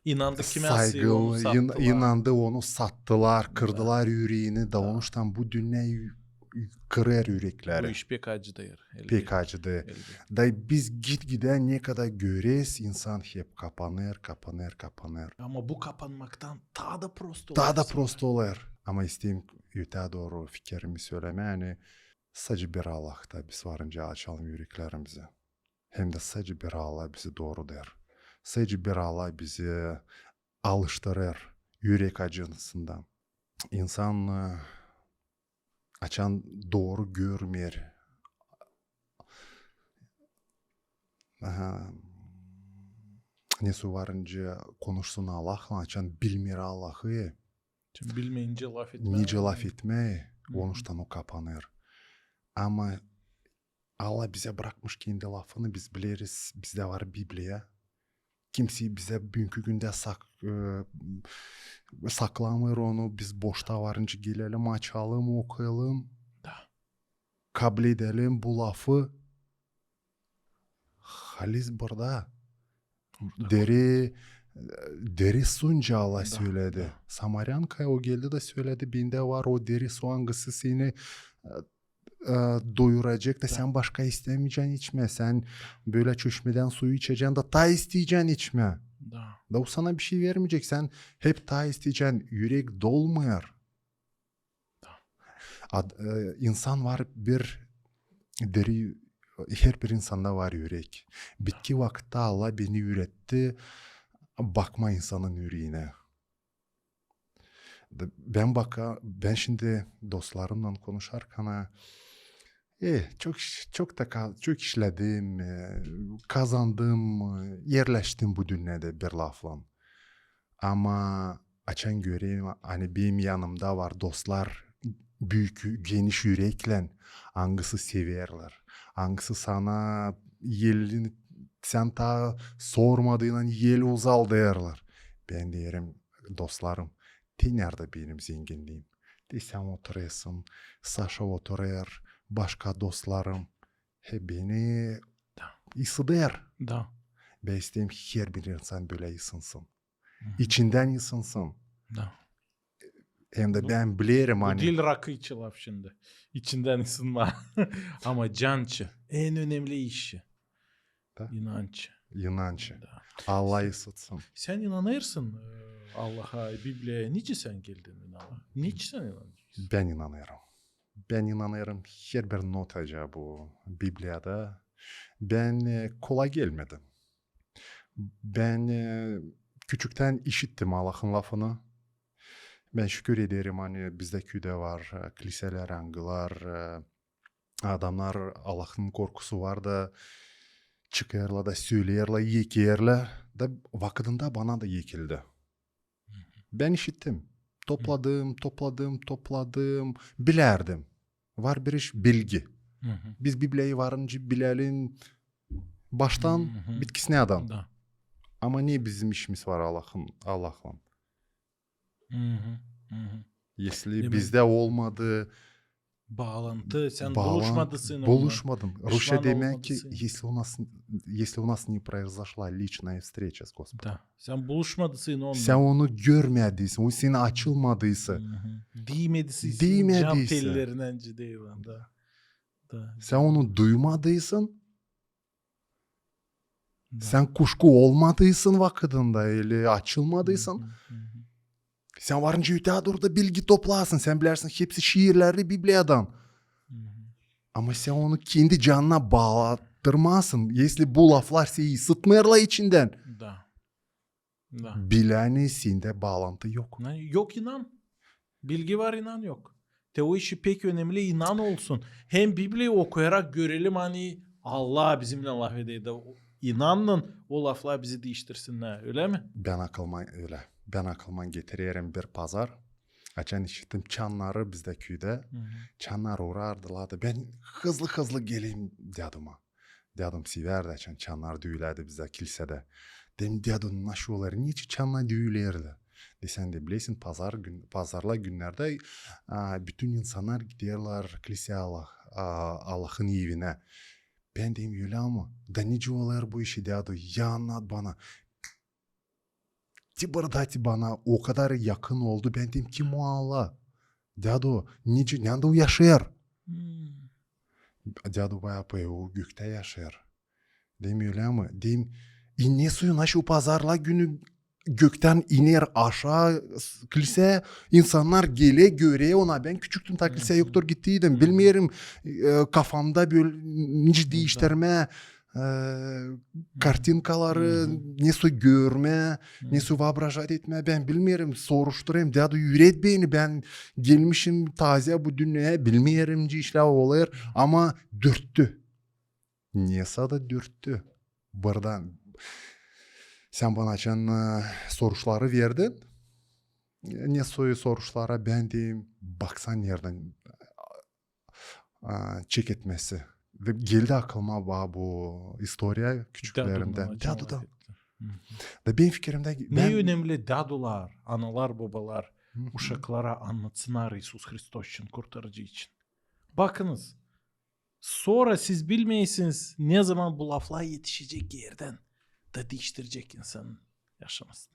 inandı kimär, saygı, onu sattılar. İnandı, onu sattılar, kırdılar üreeni da, onuştan bu dünnä kırêr ürekleri. Bu iş pek acıdêr. Pek acıdêr. Da biz git-gidä ne kadar göreriz, insan hep kapanêr, kapanêr, kapanêr. Ama bu kapanmaktan taa da prost olêr. Taa da prost olêr. Ama isteerim ötää dooru fikirimi sölemää, ani sadecä bir Allahta biz varınca açalım üreklerimizi. Hem dä sadecä bir Allah bizi dooru der. Sadecä bir Allah bizi alıştırêr ürek acısından. İnsan, e, açan dooru görmeer, aha, nesoy varınca konuşsun Allahlan, açan bilmeer Allahı. Nicä lafetmää, onuştan o kapanêr. Ama Allah bizä brakmış kendi lafını, biz bileriz, bizdä var Bibliya. Kimsey bizä büünkü gündä sak-, e, saklamêêr onu, biz boşta varınca gelelim, açalım, okuyalım. Da. Kabledelim bu lafı. Halis burada. Deri, deri sunca Allah söledi. Samaryankaya o geldi da söledi, bendä var o deri su, angısı seni, e, e, doyuracek da sän başka istämeyecän içmää. Sän bölä çeşmedän suyu içecän da taa isteyecän içmää. Da o sana bişey vermeyecek, sän hep taa isteyecän, ürek dolmêêr. Ad-, e, insan var bir deri Herbir insanda var ürek. Bitki vakıtta Allah beni üüretti bakmaa insanın üreginä. Da bän baka-, bän şindi dostlarımnan konuşarkan, e, çok iş-, çok da ka-, çok işledim, e, kazandım, e, erleştim bu dünnedä bir laflan. Ama açan görerim, ani benim yanımda var dostlar, büük, geniş üreklän, angısı severlär, angısı sana elini, sän taa sormadıynnan el uzaldêrlar. Bän deerim, dostlarım, te neredä benim zenginliim? Te sän oturêrsın, Saşa oturêr, başka dostlarım. He, beni isıdêr. Da. Bän isteerim, herbir insan bölä ısınsın. İçindän ısınsın. Da. Hem dä bän bilerim, ani bu diil rakı için laf şindi. İçindän ısınma. Ama can için. En önemli işi. Da. İnanç. İnanç. Da. Allah isıtsın. Sän inanêrsın, e, Allaha, Bibliyaya? Nicä sän geldin inanmaa? Nicä sän inanêrsın? Bän inanêrım. Bän inanêrım herbir notaca bu Bibliyada. Bän, e, kolay gelmedim. Bän, e, küçüktän işittim Allahın lafını. Bän şükür ederim, ani bizdä küüdä var, e, kliselär, angılar, e, adamnar Allahın korkusu var da, çıkêrlar da söleerlär, ekerlär. Da vakıdında bana da ekildi. Bän işittim. Topladım, topladım, topladım. Bilärdim. Var bir iş, bilgi. Biz Bibliyayı varınca bilelim baştan bitkisinädän. Da. Ama ne bizim işimiz var Allahın, Allahlan? Если bizdä olmadı baalantı, sän baalantı, buluşmadısın onunnan. Buluşmadım. Rusça demäk ki, если у нас, если у нас не произошла личная встреча с Господом. Da. Sän buluşmadısın onunnan. Sän onu görmediysin, o sana açılmadıysa. Diymediysin. Diymediysin. Can tellerinnän cideylan da. Da. Sän onu duymadıysın. Da. Sän kuşku olmadıysın vakıdında, eli açılmadıysın. Sän varınca ötää durda bilgi toplasın, sän bilärsin hepsi şiirleri Bibliyadan. Ama sän onu kendi canına baalattırmasın, если bu laflar seni ısıtmêêrlar içindän. Da. Da. Bilä ani sendä baalantı yok. Yok inan. Bilgi var, inan yok. Te o işi pek önemli inan olsun. Hem Bibliyayı okuyarak görelim, ani Allah bizimnän lafeder da, inanın, o laflar bizi diiştirsinnär, ölä mi? Bän aklıma ölä. Bän aklıma getirerim bir pazar. Açan işittim çannarı bizdä küüdä. Çannar urardılar da bän hızlı-hızlı geleyim däduma. Dädum sevärdi açan çannar düüyülärdi bizdä kilsedä. Deerim, dädu, naşey olêr, neçin çannar düüyülärdi? Desän dä bilersin, pazar gün, pazarlar günnerdä, a, bütün insannar giderlär kilseyä, Allah, a, Allahın evinä. Bän deerim, ölä mi? Da nicä olêr bu işi, dädu, ya annat bana. Te burada, te bana o kadar yakın oldu. Bän deerim, kim o Allah? Dädu, nicä, nända o yaşêêr? Dädu bana yapêr, o göktä yaşêêr. Deerim, ölä mi? Deerim, e, nesoy, naşey pazarlar günü göktän iner aşaa kilseyä, insannar geler, görer ona. Bän küçüktüm, taa kilseyä yoktur gittiydim. Bilmeerim, e, kafamda bölä nicä diiştirmää, e, kartinkaları, nesoy görmää, nesoy voobražat etmää, bän bilmeerim, soruşturêrım, dädu, üüret beni, bän gelmişim taazä bu dünneyä, bilmeerim nicä işlär olêr, ama dürttü. Nesoy da dürttü. Buradan sän bana açan, e, soruşları verdin. Nesoy soruşlara bän deerim, baksan neredän, a, çeketmesi. Ve geldi aklıma ba-, bu istoriya küçüklerimdän. Dädudan. Da benim fikirimdä, ne önemli dädular, analar, bobalar uşaklara annatsınnar İisus Hristos için, Kurtarıcı için. Bakınız, sora siz bilmeyersiniz, ne zaman bu laflar etişecek erdän da diiştirecek insanın yaşamasını.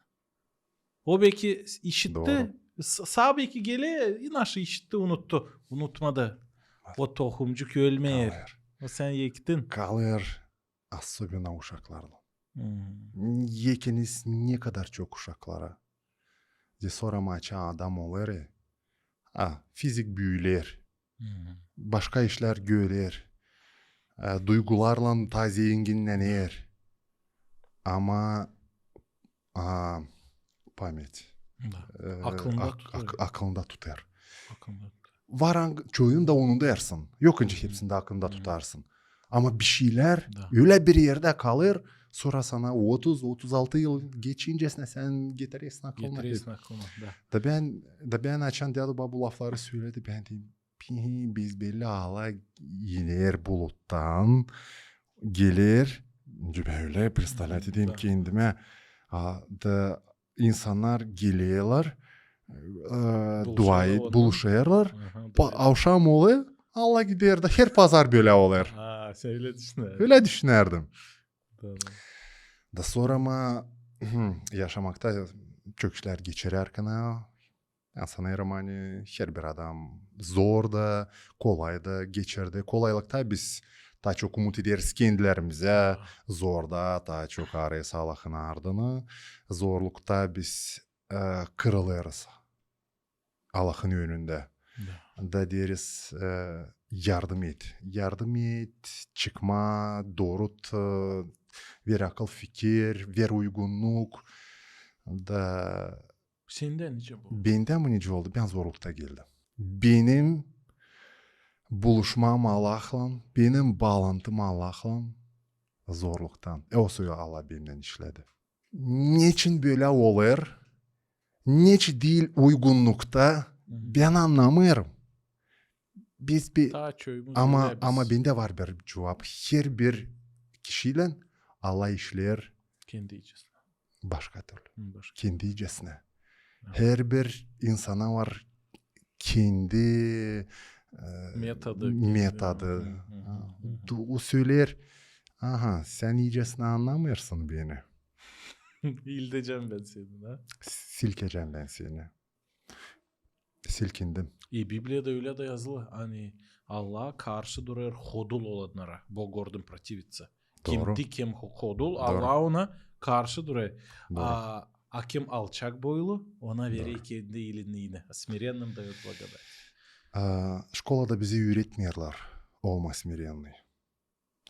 O beki işitti. Sä beki geler, inaşı işitti, unuttu. Unutmadı. O tohumcuk ölmeer. Kalêr. O sän ektin. Kalêr. Особенно uşaklarlan. Ekiniz ne kadar çok uşaklara. Te sora mı açan adam olêr, a, fizik büüyer. Başka işlär görer. e, duygularlan taa zenginnener. Ama, a, pamet. Da. E, aklında ak, tutar. Ak, aklında tutar. Aklında tutar. Var, çoyun da unudêrsın. Yok, nicä hepsini dä aklında tutarsın. Ama bir şeylär ölä bir erdä kalêr, sora sana otuz, otuz altı yıl geçincesinä sän getirirsin aklına. Getirirsin aklına, da. Da bän, da bän açan dädu-baba bu lafları söledi, bän dedim, biz bellä, Allah iner buluttan, geler. Bän ölä prestavlät ederim kendimä. A, da insannar gelerlär, e, dua et, buluşêrlar. Avşam olêr, Allah gider da, her pazar bölä olêr. Ha, sän ölä düşünärsin. Ölä düşünärdim. Da sora ama yaşamakta çok işlär geçirärkän, bän sanêrım, ani herbir adam zor da, kolay da geçirdi. Kolaylıkta biz taa çok umut ederiz kendilerimizä, zorda taa çok arêêrız Allahın ardını, zorlukta biz, e, kırılêrız Allahın önündä. Da. Da deriz, e, yardım et. Yardım et, çıkma, doorut, e, ver akıl fikir, ver uygunnuk. Da Sendä nicä bu? Bendä mi nicä oldu? Bän zorlukta geldim. Benim buluşmam Allahlan, benim baalantım Allahlan zorluktan. E, o soyu Allah bendän işledi. Neçin bölä olêr, neçin diil uygunnukta, bän annamêêrım. Biz bir, ama, ama bendä var bir cuvap. Herbir kişiylän Allah işleer kendi icesinä. Başka türlü. Hı, başka. Kendi icesinä. Evet. Herbir insana var kendi, e, metodu, kendi metodu. Hı, hı, hı, hı. O söleer, aha, sän icesinä annamêêrsın beni. İldecäm bän seni, ha? Silkecäm bän seni. Silkindim. E, Bibliyada ölä dä yazılı, ani Allaha karşı durêr hodul olannara, Бог гордым противится. Kim dik, kim ho-, hodul, Allah ona karşı durêr. A, a kim alçak boylu, ona verer kendi iiliini. Смиренным даёт благодать. A, şkolada bizi üüretmeerlär olmaa смиренный.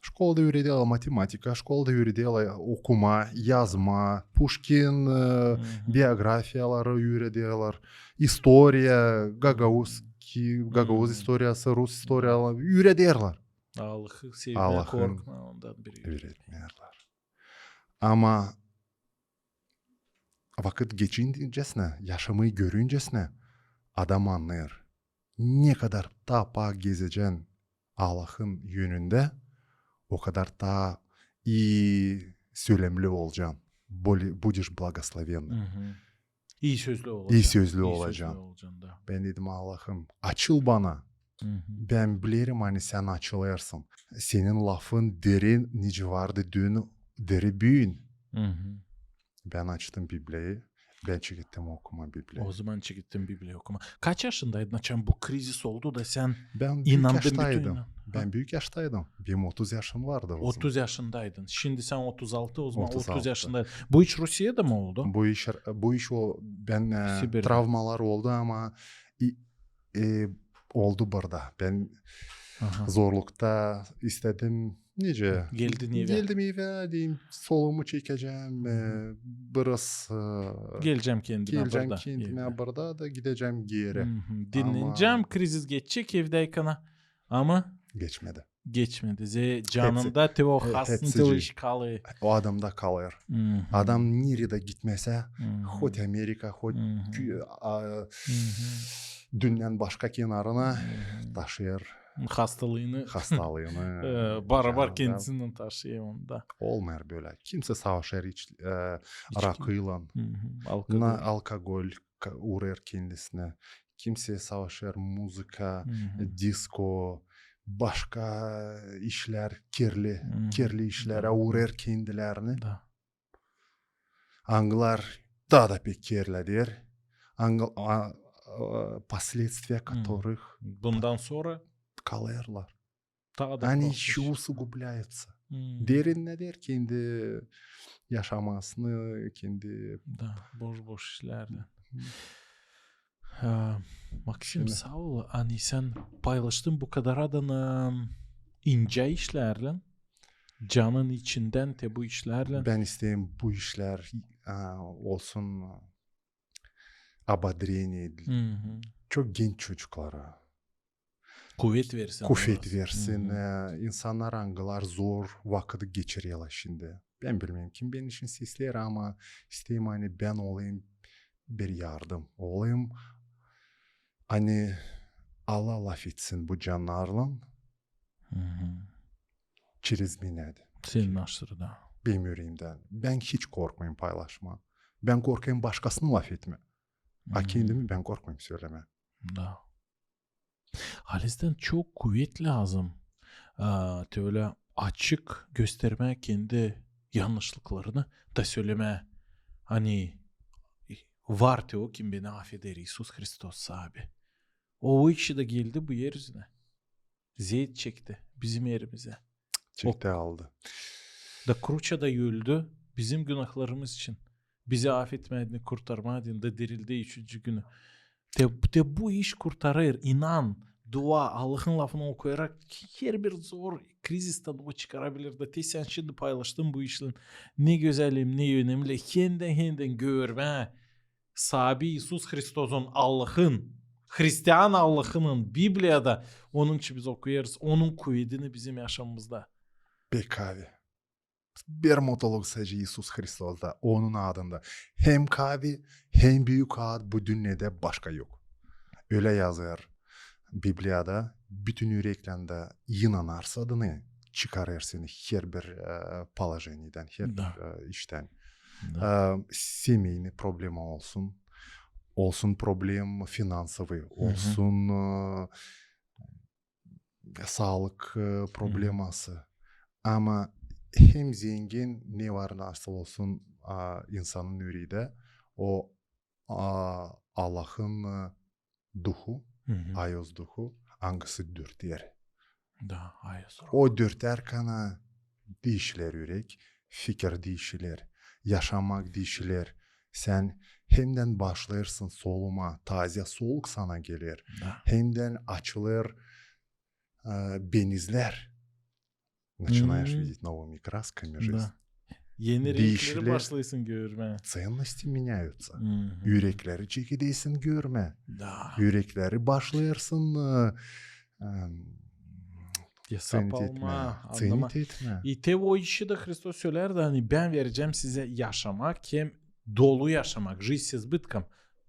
Şkolada üürederlär matematika, şkolada üürederlär okuma, yazma, Puşkin, e, biografiyaları üürederlär, istoriya, gagauz, ki, gagauz istoriyası, rus istoriyaları üürederlär. Allahı sevmää, Allahı korkmaa, ondan biri üüretmeerlär. Ama vakıt geçincesinä, yaşamayı görüncesinä adam annêêr. Ne kadar taa paak gezecän Allahın önündä, o kadar taa ii sölemli olacan. Более, будешь благословенным. İi sözlü olacan. İi sözlü olacan. Bän dedim, Allahım, açıl bana. Bän bilerim, ani sän açılêrsın. Senin lafın diri nicä vardı düün, diri büün. Bän açtım Bibliyayı. Bän çekettim okuma Bibliyayı. O zaman çekettin Bibliya okuma. Kaç yaşındaydın, açan bu krizis oldu da sän inandın bütün inan-? Bän büük yaştaydım. Benim otuz yaşım vardı o zaman. Otuz yaşındaydın. Şindi sän otuz altı, o zaman otuz yaşındaydın. Bu iş Rusiyada mı oldu? Bu iş, bu iş o, bän, e, travmalar oldu, ama i-, e, oldu burada. Bän zorlukta istedim, nicä? Geldin evä. Geldim evä, dedim, solumu çekecäm, e, biraz, e, gelecäm kendimä burada da gidecäm geeri. Dinnenecäm, krizis geçecek evdäykän, ama geçmedi. Geçmedi. Canında te o hastalıq kalêr. O adamda kalêr. Adam neredä gitmesä, hot Amerika, hot dünnenin başka kenarına taşıyêr hastalıını. Hastalıını. E, barabar kendisinnän taşıyêr onu da. Olmêêr bölä. Kimsey savaşêr iç-, e, rakıylan. Alkogol. Alkogol uurêêr kendisinä. Kimsey savaşêr muzıka, disko, başka işlär, kirli, kirli işlerä uurêêr kendilerini. Angılar taa da pek kirleder. Angı-, a, a, последствия которых bundan sora kalêrlar. Ani ещё усугубляются. Derinneder kendi yaşamasını, kendi... Da, boş-boş işlerdä. Maksim, saa ol, ani sän paylaştın bu kadar adanı incä işlärlän, canın içindän te bu işlärlän. Bän isteerim bu işlär, e, olsun, e, ободрение, çok genç çocuklara. Kuvet versin. Kuvet versin. E, insannar, angılar zor vakıdı geçirerlär şindi. Bän bilmeerim, kim benim için sesleer, ama isteerim, ani bän olayım bir yardım. Olayım, ani Allah lafetsin bu cannarlan. Через меня da. Senin aşırı da. Benim üreemdän. Bän hiç korkmayım paylaşmaa. Bän korkayım başkasını lafetmää. A kendimi bän korkmayım sölemää. Da. Halizdän çok kuvet lääzım. A, te ölä açık göstermää kendi yannışlıklarını da sölemää, ani var te o, kim beni afeder, İisus Hristos saabi. O, o işi da geldi bu er üzünä. Zeet çekti bizim erimizä. Çekti, aldı. Da kruçada öldü bizim günahlarımız için. Bizi afetmää deyni, kurtarmaa deyni, da dirildi üçüncü günü. Te, te bu iş kurtarêr, inan, dua, Allahın lafını okuyarak herbir zor krizistan o çıkarabilir. Da te sän şindi paylaştın bu işlän. Ne gözäl hem ne önemli. Hendän, hendän görmää saabi İisus Hristosun, Allahın, hristian Allahının Bibliyada, onun için biz okuyêrız, onun kuvedini bizim yaşamamızda. Pek abi. Bir mutluluk sadecä İisus Hristos'ta, onun adında. Hem kavi, hem büük ad bu dünnedä başka yok. Ölä yazêr Bibliyada, bütün ürekleendä inanarsa deyni, çıkarêr seni herbir, e, положениедän, herbir, e, iştän. E, семейный problema olsun, olsun problem финансовый, olsun, e, saalık, e, probleması. Ama hem zengin, ne var nasıl olsun, a, insanın üreedä, o, a, Allahın, e, Duhu, Ayos Duhu, angısı dürter. Da, Ayos Ruh. O dürtärkan diişiler ürek, fikir diişiler, yaşamak diişiler. Sän hemdän başlêêrsın solumaa, taazä soluk sana geler. Da. Hemdän açılêr, e, benizlär. Начинаешь видеть новыми красками жизнь. Да. Eni renkleri başlêêrsın görmää. Ценности меняются. Ürekleri çekedäsin görmää. Da. Ürekleri başlêêrsın, e, e, cennet etmää. Cennet etmää. İ te o işi dä Hristos sölärdi, ani bän verecäm sizä yaşamak, hem dolu yaşamak, жизнь с избытком.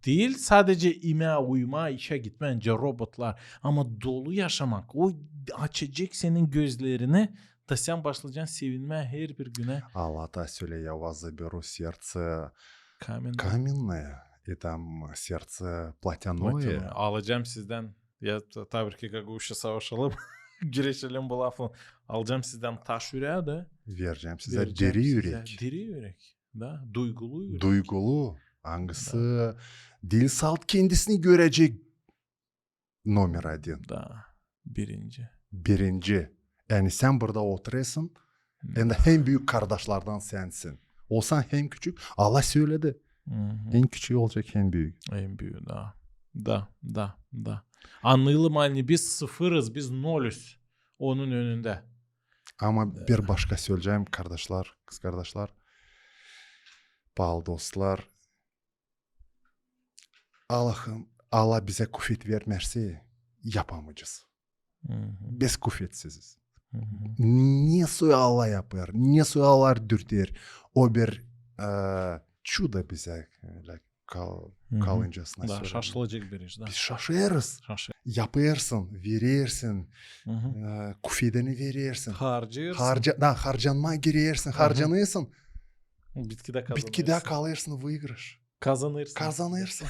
Diil sadecä imää, uyumaa, işä gitmää, nicä robotlar, ama dolu yaşamak. O açacek senin gözlerini, da sän başlayacan sevinmää herbir günä. Allah da söledi: я у вас заберу сердце каменное, и там сердце плотяное. Alacam sizdän, ya, tabii ki, как uça savaşalım, güreşelim bu lafın. Alacam sizdän taş ürää da vereceğim size diri ürek. Da, duygulu ürek. Duygulu. Angısı diil salt kendisini görecek номер один. Da, birinci. Birinci. Yani sän burada oturêrsın, hem dä hem büük kardaşlardan sänsin. Olsan hem küçük, Allah söledi. En küçüü olacek hem büük. En büük, da. Da, da, da. Annayalım, ani biz sıfırız, biz nolüz onun önündä. Ama bir başka söleyecäm, kardaşlar, kızkardaşlar, paalı dostlar. Allahım, Allah bizä kuvet vermärsä, yapamayacez. Biz kuvetsiziz. Ne soy Allah yapêr, ne soy Allah dürter, o bir, e, çudo bizä, ölä kal-, kalıncasına söleyim. Da, şaşılacek bir iş, da. Biz şaşêrız. Yapêrsın, verersin, e, kuvedini verersin. Harcêêrsın. Da, harcanmaa girersin, harcanêrsın. Bitkidä kalêrsın выигрыш. Kazanêrsın. Kazanêrsın.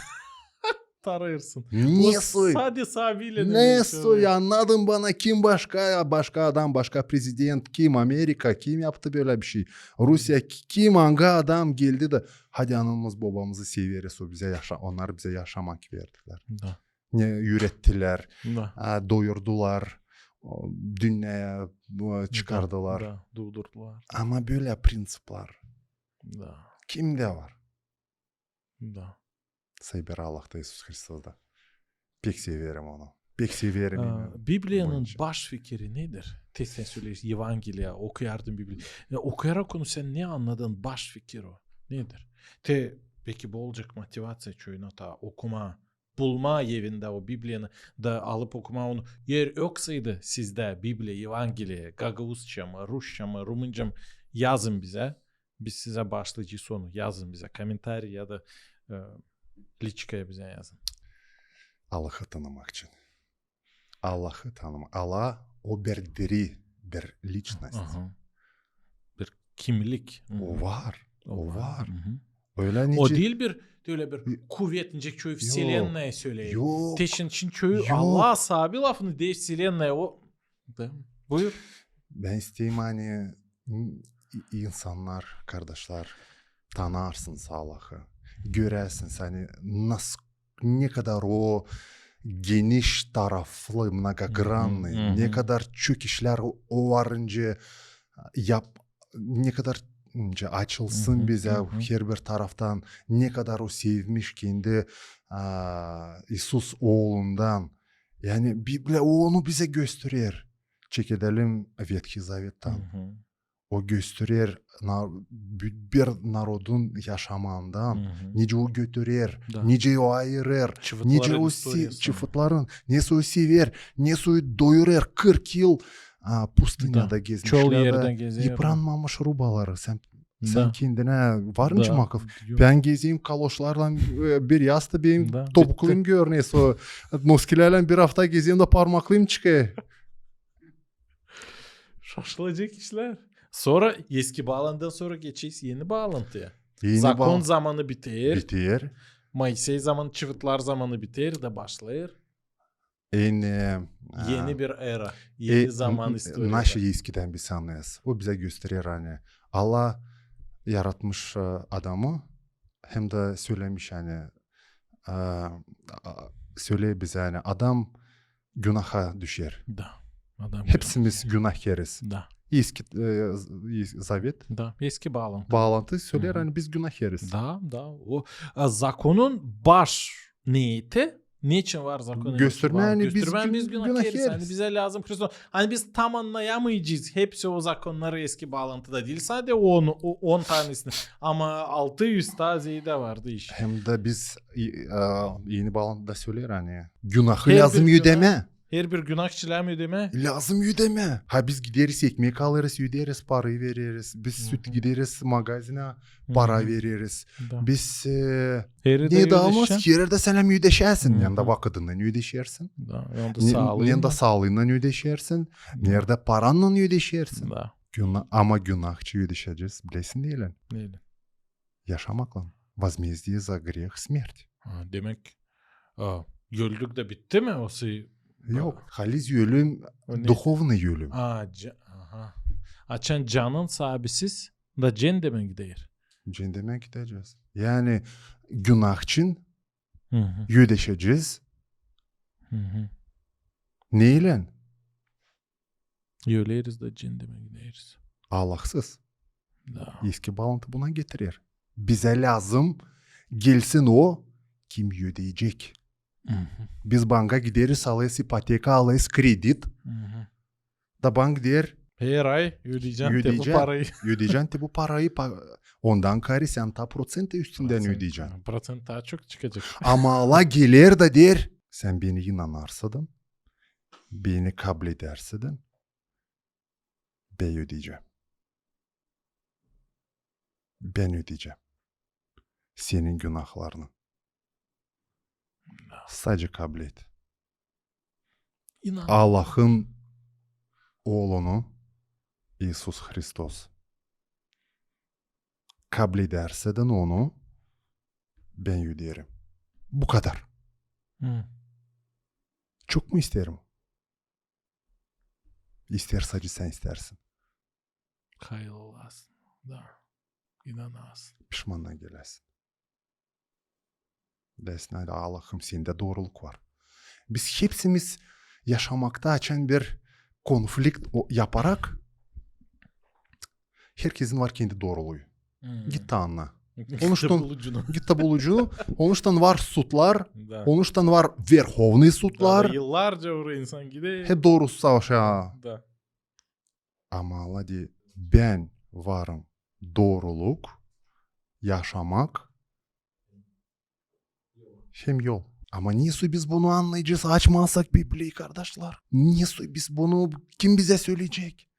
Tarêrsın. Ne soy? Sade sabiyle ne soy? Anladın bana, kim başka, ya başka adam, başka prezident, kim Amerika, kim yaptı bölä bir şey? Rusiya, ki-, kim, angı adam geldi dä, hadi anamız, bobamızı severiz, o bizä yaşa-, onnar bizä yaşamak verdilär. Da. Ne ürettilär, da, a, doyurdular, o, dünneyä, bu, çıkardılar. Da, da, duydurdular. Ama bölä prinţiplar. Da. Kimdä var? Da. Say bir Allahta, İisus Hristosta. Pek severim onu. pek severim. Bibliyanın baş fikiri nedir? Te sän söleersin, Evangeliya, okuyardım Bibliya. Ya, okuyarak onu sän ne annadın, baş fikir o? Nedir? Te, peki bu olacek motivaţiya çoyuna ta okuma, bulma evindä o Bibliyanı da alıp okuma onu. Eer yoksaydı sizdä Bibliya, Evangeliya, gagauzça mı, rusça mı, rumınca mı, yazın bizä. Biz sizä baaşlayacez onu. Yazın bizä komentariy ya da, e, liçkaya bizä yazın. Allahı tanımak için. Allahı tanımak. Allah o bir diri, bir liçnost. Aha. Bir kimlik. O var. O var. Ölä nicä... O diil bir, ölä bir kuvet, nicä çoyu vselennaya söleer. Yok. Te şindi, şindi çoyu Allah saabi lafını deer vselennaya. O, da, buyur. Bän isteerim, ani insannar, kardaşlar, tanırsınız Allahı, görersiniz, ani nas-, ne kadar o geniş taraflı, многогранный, ne kadar çok işlär o var nicä yap-, ne kadar nicä açılsın bizä herbir taraftan, ne kadar o sevmiş kendi, a, İisus oolundan. Yani Bibliya onu bizä gösterer. Çekedelim Vethiy Zavettan. O gösterer na-, bü-, bir narodun yaşamandan, nicä o götürer, nicä o ayırêr, nicä o se-, çıfıtların, nesoy sever, nesoy doyurêr. Kırk yıl, a, pustınyada gezmişlär, yıpranmamış rubaları. Sän, sän kendinä var nicä makıl? Bän gezerim kaloşlarlan, e, bir yasta benim topuklarım görünüyor. Nesoy noskilerlän bir afta gezerim da parmaklarım çıkêr. Şaşılacek işlär. Sora eski baalantıdan sora geçeriz eni baalantıya. Zakon zamanı biter. Biter. Moisey zamanı, çıfıtlar zamanı biter da başlêêr. Eni, e, eni bir era, eni zaman istoriyası. Naşı eskidän biz annêêrız. O bizä gösterer, ani Allah yaratmış, e, adamı, hem dä sölemiş, ani, e, a, söleer bizä, ani adam günaha düşer. Da. Hepsimiz günahkeriz. Da. Eski, e, z-, Zavet. Da. Eski baalantı. Baalantı söleer, ani biz günahkeriz. Da, da. O, e, zakonun baş neeti, neçin var zakonun? Göstermää, ani biz günahkeriz. Ani bizä lääzım Hristos. Ani biz tam annayamayacez hepsi o zakonnarı eski baalantıda diil. Sade on, o, on tanesini. Ama altı üz taa zeedä vardı iş. Hem dä biz, e, eni baalantıda söleer, ani günahı lääzım ödemää. Herbir günah için lääzım ödemää. Lääzım ödemää. Ha, biz gideriz, ekmek alêrız, öderiz, parayı vereriz. Biz süt gideriz magazinä, para vereriz. Biz, e, ne dä olsun, herberdä sän ödeşersin. Yanında vakıdınnan ödeşersin. Yanında saalıınnan ödeşersin. Neredä parannan ödeşersin. Ama günahçı ödeşecez, bilersin, neylän? Yaşamaklan. Возмездие за грех — смерть. Ha, demäk, a, öldük dä bitti mi? Yok, haliz ölüm, духовный ölüm. Açan canın saabisiz da cendemä gider. Cendemä gidecez. Yani günah için ödeşecez. Neylän? Öleriz da cendemä gideriz. Allahsız. Da. Eski baalantı buna getirer. Bizä lääzım gelsin o, kim ödeyecek. Biz banka gideriz, alêrız ipoteka, alêrız kredit. Da bank deer, her ay ödeyecän te bu parayı. Ödeyecän te bu parayı, ondan kaarä sän taa proţent üstündän ödeyecän. Proţent taa çok çıkacek. Ama Allah geler da deer, sän beni inanarsan, beni kabledärsädän, bän ödeyecäm. Bän ödeyecäm senin günahlarını. Sadecä kablet. İnan. Allahın Oolunu, İisus Hristos. Kabledärsädän onu, bän ödeerim. Bu kadar. Çok mu isteerim? İsteer, sadecä sän isteersin. Kayıl olasın. Da. İnanasın. Pişmanlıa geläsin. Deersin, Allahım, sendä dooruluk var. Biz hepsimiz yaşamakta açan bir konflikt yaparak, herkesin var kendi dooruluu. Git ta annaa. Onuştan git da bul ucunu. Onuştan var sudlar, onuştan var Verhovnıy sudlar. Yıllarca oraya insan gider. Hep doorusu savaşêr. Ama Allah deer, bän varım dooruluk, yaşamak hem yol. Ama nesoy biz bunu annayacez, açmazsak Bibliyi, kardaşlar? Nesoy biz bunu, kim bizä söleyecek?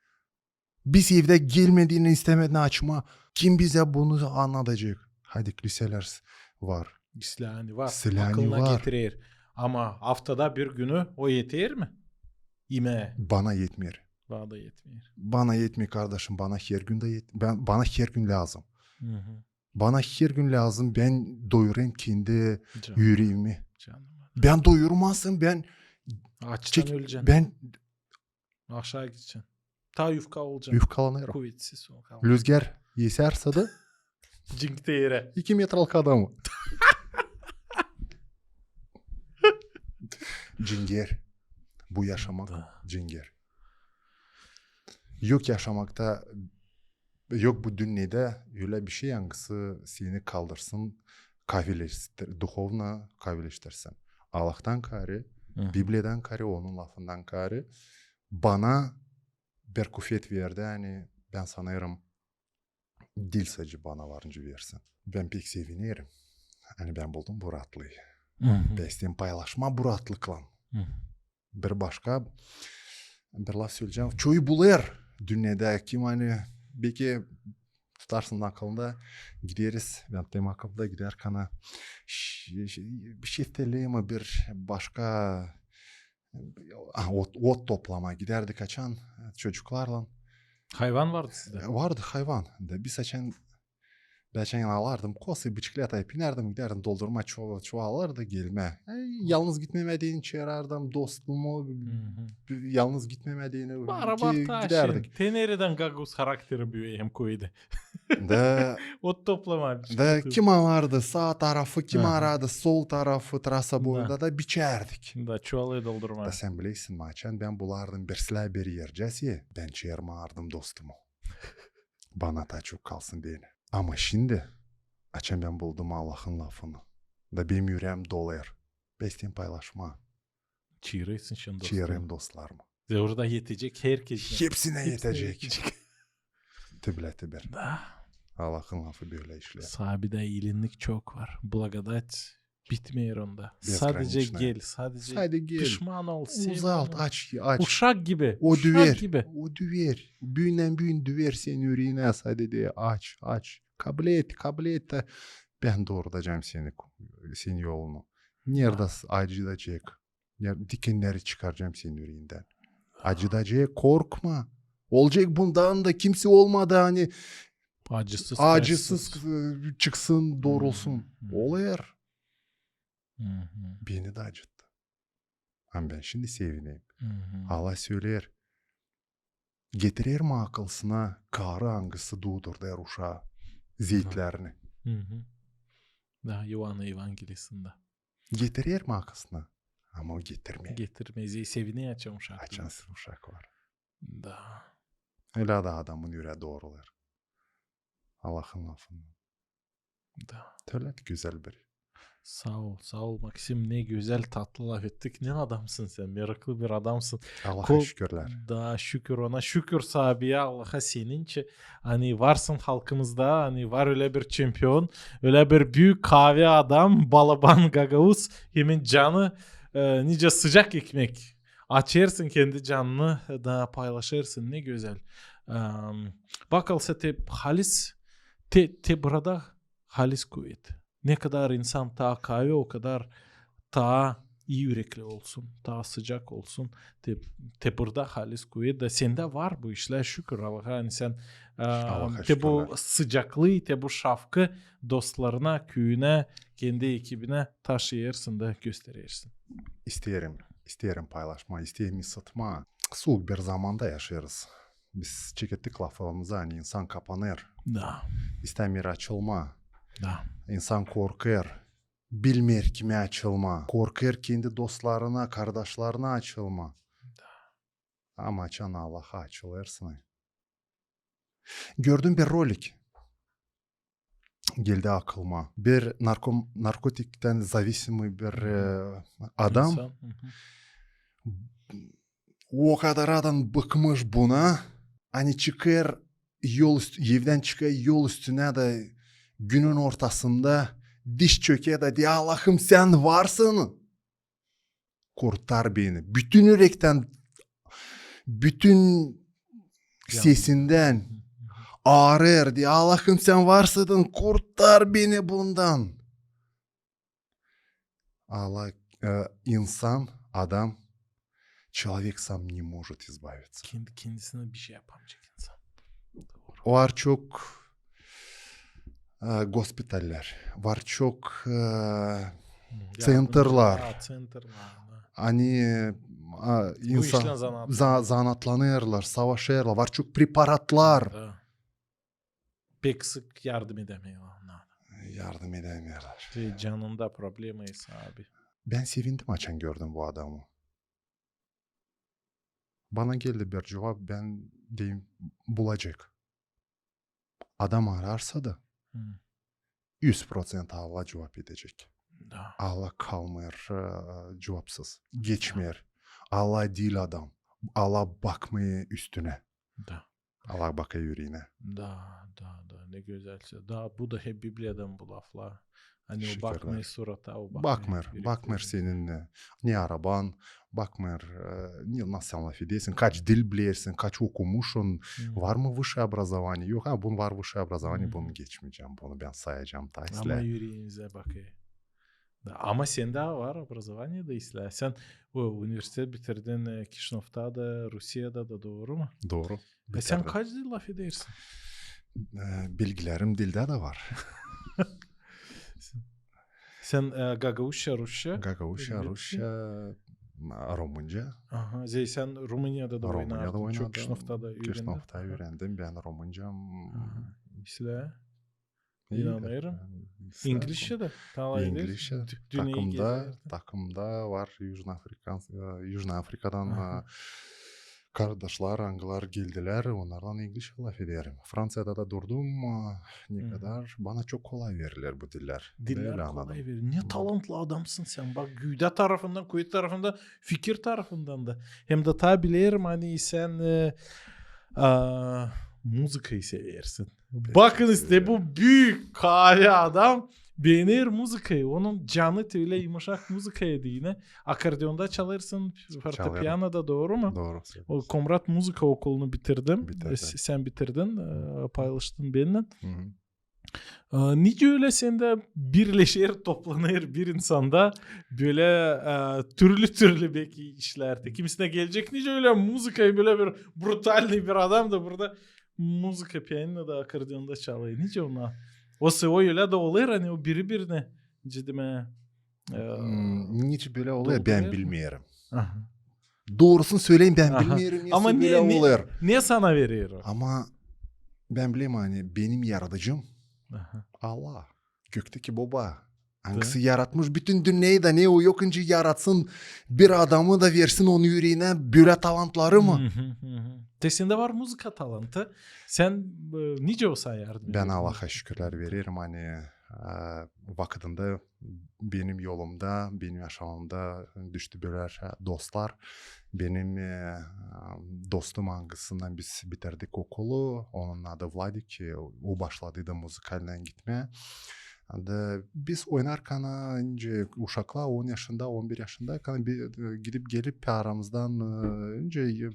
Biz evdä gelmediynä, istämediynä açmaa, kim bizä bunu annadacek? Hadi, kiliselär var. Kiliselär var. Akılına getirer. Ama aftada bir günü o eter mi? İmää. Bana etmeer. Bana da etmeer. Bana etmeer, kardaşım, bana her gün dä et-, bän, bana her gün lääzım. Bana her gün lääzım, bän doyurayım kendi üreemi. Bän doyurmazsam, bän açtan ölecän. Bän aşaa gidecän. Taa yufka olacän. Yufkalanêrım. Kuvetsiz olacän. Lüzgär esärsä dä. Cingär. İki metralık adamı. Cingär. Bu yaşamak cingär. Yok yaşamakta, yok bu dünnedä ölä bişey, angısı seni kaldırsın, kaavileştir-, duhovno kaavileştirsin. Allahtan kaarä, Bibliyadan kaarä, onun lafından kaarä bana bir kuvvet verdi, ani bän sanêrım, diil sade bana var nicä versin. Bän pek sevinerim, ani bän buldum bu raatlıyı. Bän isteerim paylaşmaa bu raatlıklan. Bir başka bir laf söleyecäm. Çoyu bulêr dünnedä, kim ani belki tutarsın akılında, gideriz, bän tutêrım akılda, gidärkän ş-, ş-, şeftali mi, bir başka, a, ot, ot toplamaa gidärdik açan çocuklarlan. Hayvan vardı sizdä? E, vardı hayvan. Da biz açan, bän açan alardım kosa, bıçıklatayıp inärdim, gidärdim doldurmaa çuva-, çuvalları da gelmää. E, yalnız gitmemää deyni çaarardım dostumu, yalnız gitmemää deyni gidärdik. Te neredän gagauz harakteri büüyäy hem küüdä. Da ot toplamaa. Da kim alardı saa tarafı, kim alardı sol tarafı, trasa boyunda da biçärdik. Da çuvalı doldurmaa. Da sän bilersin mi, açan bän bulardım bir slää bir ercä, bän çaarmardım dostumu. Bana taa çok kalsın deyni. Ama şindi, açan bän buldum Allahın lafını, da benim üreem dolêr. Bän isteerim paylaşmaa. Çaarêrsın şindi dostlarını. Çaarêrım dostlarımı. Zerä orada etecek herkezi. Hepsinä etecek. Te bilä, te bir. Da. Allahın lafı bölä işleer. Sabi dä iilinnik çok var. Blagodat bitmeer onda. Sadecä gel, sadecä pişman ol, sev onu. Uzalt, aç, aç. Uşak gibi, uşak gibi. O düver. Büündän-büün düver senin üreenä, sadecä aç, aç. Kabul et, kabul et. Bän doorudacam seni, senin yolunu. Neredä acıdacek. Dikenneri çıkaracam senin üreendän. Acıdacek, korkma. Olacek bundan da, kimsä olmadı, ani acısız, acısız çıksın, doorulsun. Olêr. Beni dä acıttı. Ama bän şindi sevinerim. Allah söleer, getirer mi akılına karı, angısı duudurêr uşaa zeetlerini. Da İoanın Evangeliyasında. Getirer mi akılına? Ama o getirmeer. Getirmeer. Sevineer, açan uşak. Açan uşak var. Da. Ölä dä adamın üree doorulêr Allahın lafını. Da. Tölä gözäl bir. Saa ol, saa ol, Maksim, ne gözäl, tatlı lafettik. Ne adamsın sän, meraklı bir adamsın. Allaha şükürlär. Da şükür ona, şükür Sabiye, Allaha senin için. Ani varsın halkımızda, ani var ölä bir çempion, ölä bir büük kaavi adam, balaban gagauz, hemen canı, e, nicä sıcak ekmek. Açêrsın kendi canını da paylaşêrsın, ne gözäl. Em, bakılsa te halis, te, te burada halis kuvet. Ne kadar insan taa kaavi, o kadar taa ii ürekli olsun, taa sıcak olsun. Te, te burada halis kuvet da sendä var bu işlär, şükür Allaha, ani sän, em, te bu sıcaklıı, te bu şafkı dostlarına, küüyünä, kendi ekibinä taşıyêrsın da gösterersin. İsteerim, isteerim paylaşmaa, isteerim ısıtmaa. Suuk bir zamanda yaşêêrız. Biz çekettik lafımızı, ani insan kapanêr. Da. İstämeer açılmaa. Da. İnsan korkêr. Bilmeer kimä açılmaa. Korkêr kendi dostlarına, kardaşlarına açılmaa. Da. Ama açan Allaha açılêrsın. Gördüm bir rolik. geldi akılma. Bir narkom-, narkotiktän zavisimıy bir e, adam. İnsan. Hı hı. O kadar adam bıkmış buna, ani çıkêr yol üst-, evdän çıkêr yol üstünä da günün ortasında diz çöker da deer: "Allahım, sän varsın. Kurtar beni." Bütün ürektän, bütün sesindän aarêr, deer: "Allahım, sän varsın, kurtar beni bundan." Allah, e, insan, adam, человек сам не может избавиться. Kendi kendisine bir şey yapamayacak insan. Doğru. Var çok e, gospitaller, var çok e, Hı, centerlar. Yardım, ha, centerlar, da. Ani e, a, Bu insan işlän zanaat- za- zanaatlanêrlar, savaşêrlar, var çok preparatlar. Da. Pek sık yardım edemeerlär onnar. Yardım edemeerlär. Şey, canında problema ise abi. Bän sevindim, açan gördüm bu adamı. Bana geldi bir cuvap, bän deyim, bulacek. Adam aararsa da, Hı. üz proţent Allah cuvap edecek. Da. Allah kalmêêr e, cuvapsız. Geçmeer. Allah diil adam. Allah bakmêêr üstünä. Da. Allah bakêr üreenä. Da, da, da, ne gözäl. Da, bu da hep Bibliyadan bu laflar. Ani o bakmêêr surata, o bakmêêr. Bakmêêr, bakmêêr senin e, ne araban, bakmêêr e, ne, nasıl sän lafedersin, kaç dil bilersin, kaç okumuşsun, var mı высшее образование, yok, ha, bunun var высшее образование, bunu geçmeyecäm, bunu bän sayacam ta islää. Ama üreenizdä bakêr. Da, ama sendä var образование da islää. Sän o universitet bitirdin e, Kişinövda da, Rusiyada da, dooru mu? Dooru. E, sän kaç dil lafedersin? E, bilgilerim dildä dä var. Sän e, gagauzça, rusça? Gagauzça, rusça, rumunca. Aha, zey sän Rumuniyada da oynardın, çok Kişinövda da üürendim. Kişinövda üürendim, bän rumuncam. Aha. İslää? İnanêrım. İngilizçä dä. İngilizçä. Takımda var Južna Afrikadan e, kardaşlar, angılar geldilär, onnarlan inglizçä lafederim. Franţiyada da durdum e, ne kadar, bana çok kolay veriler bu diller. Diller kolay veriler. Ne talantlı adamsın sän. Bak, güüdä tarafından, kuvet tarafından, fikir tarafından da. Hem dä taa bilerim, ani sän e, a, muzıkayı seversin. Bakın işte, bu büük kaavi adam beener muzıkayı. Onun canı te ölä yımışak muzıkaya deyni. Akordeonda çalêrsın, fortepiyanoda, dooru mu? Dooru. O Komrat muzıka okulunu bitirdim. Sän bitirdin, e, paylaştın bennän. E, nicä ölä sendä birleşer, toplanêr bir insanda bölä e, türlü-türlü beki işlär. Kimisinä gelecek nicä ölä muzıkayı, bölä bir brutalnıy bir adam da burada muzıka, pianinoda, akordeonda çalêr. Nicä ona? O sä o ölä dä olêr, ani o biri-birinä cidimä. E, nicä bölä olêr, bän bilmeerim. Doorusunu söleyim, bän bilmeerim, ne sä bölä olêr. Ama ne sana verer o? Ama bän bilerim, ani benim yaradıcım Allah, göktäki Boba. Angısı yaratmış bütün dünneyä da, ne o yok nicä yaratsın bir adamı da versin onun üreenä bölä talantları mı? Te sendä var muzıka talantı. Sän e, nicä o sana yardım eder? Bän Allaha şükürlär vererim, ani e, vakıdında benim yolumda, benim yaşamımda düştü bölä dostlar. Benim e, dostum, angısınnan biz bitirdik okulu, onun adı Vladik, e, o başladı da muzıkalnän gitmää. Da biz oynarkan, nicä uşaklar, on yaşında, on bir yaşında, kan bir, e, gidip gelip aramızdan e, nicä e,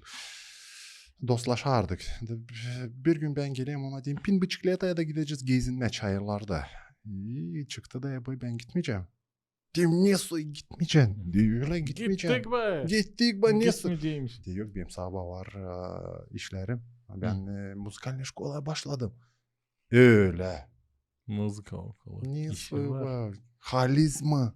dostlaşardık. Da bir gün bän gelerim ona, deerim, pin biçikletayä da gidecez gezinmää çayırlarda. E, çıktı da, ya, bän gitmeyecäm. Deerim, ne sä gitmeyecäsin? Deer, ölä gitmeyecäm. Gittik bä. Gittik bä, ne sä? Gitmeyecäymiş. Deer, yok, benim sabaa var e, işlerim. Bän e, muzikalnıy şkolaya başladım. Ölä. Muzıka okulu. Ne sä var? Haliz mi?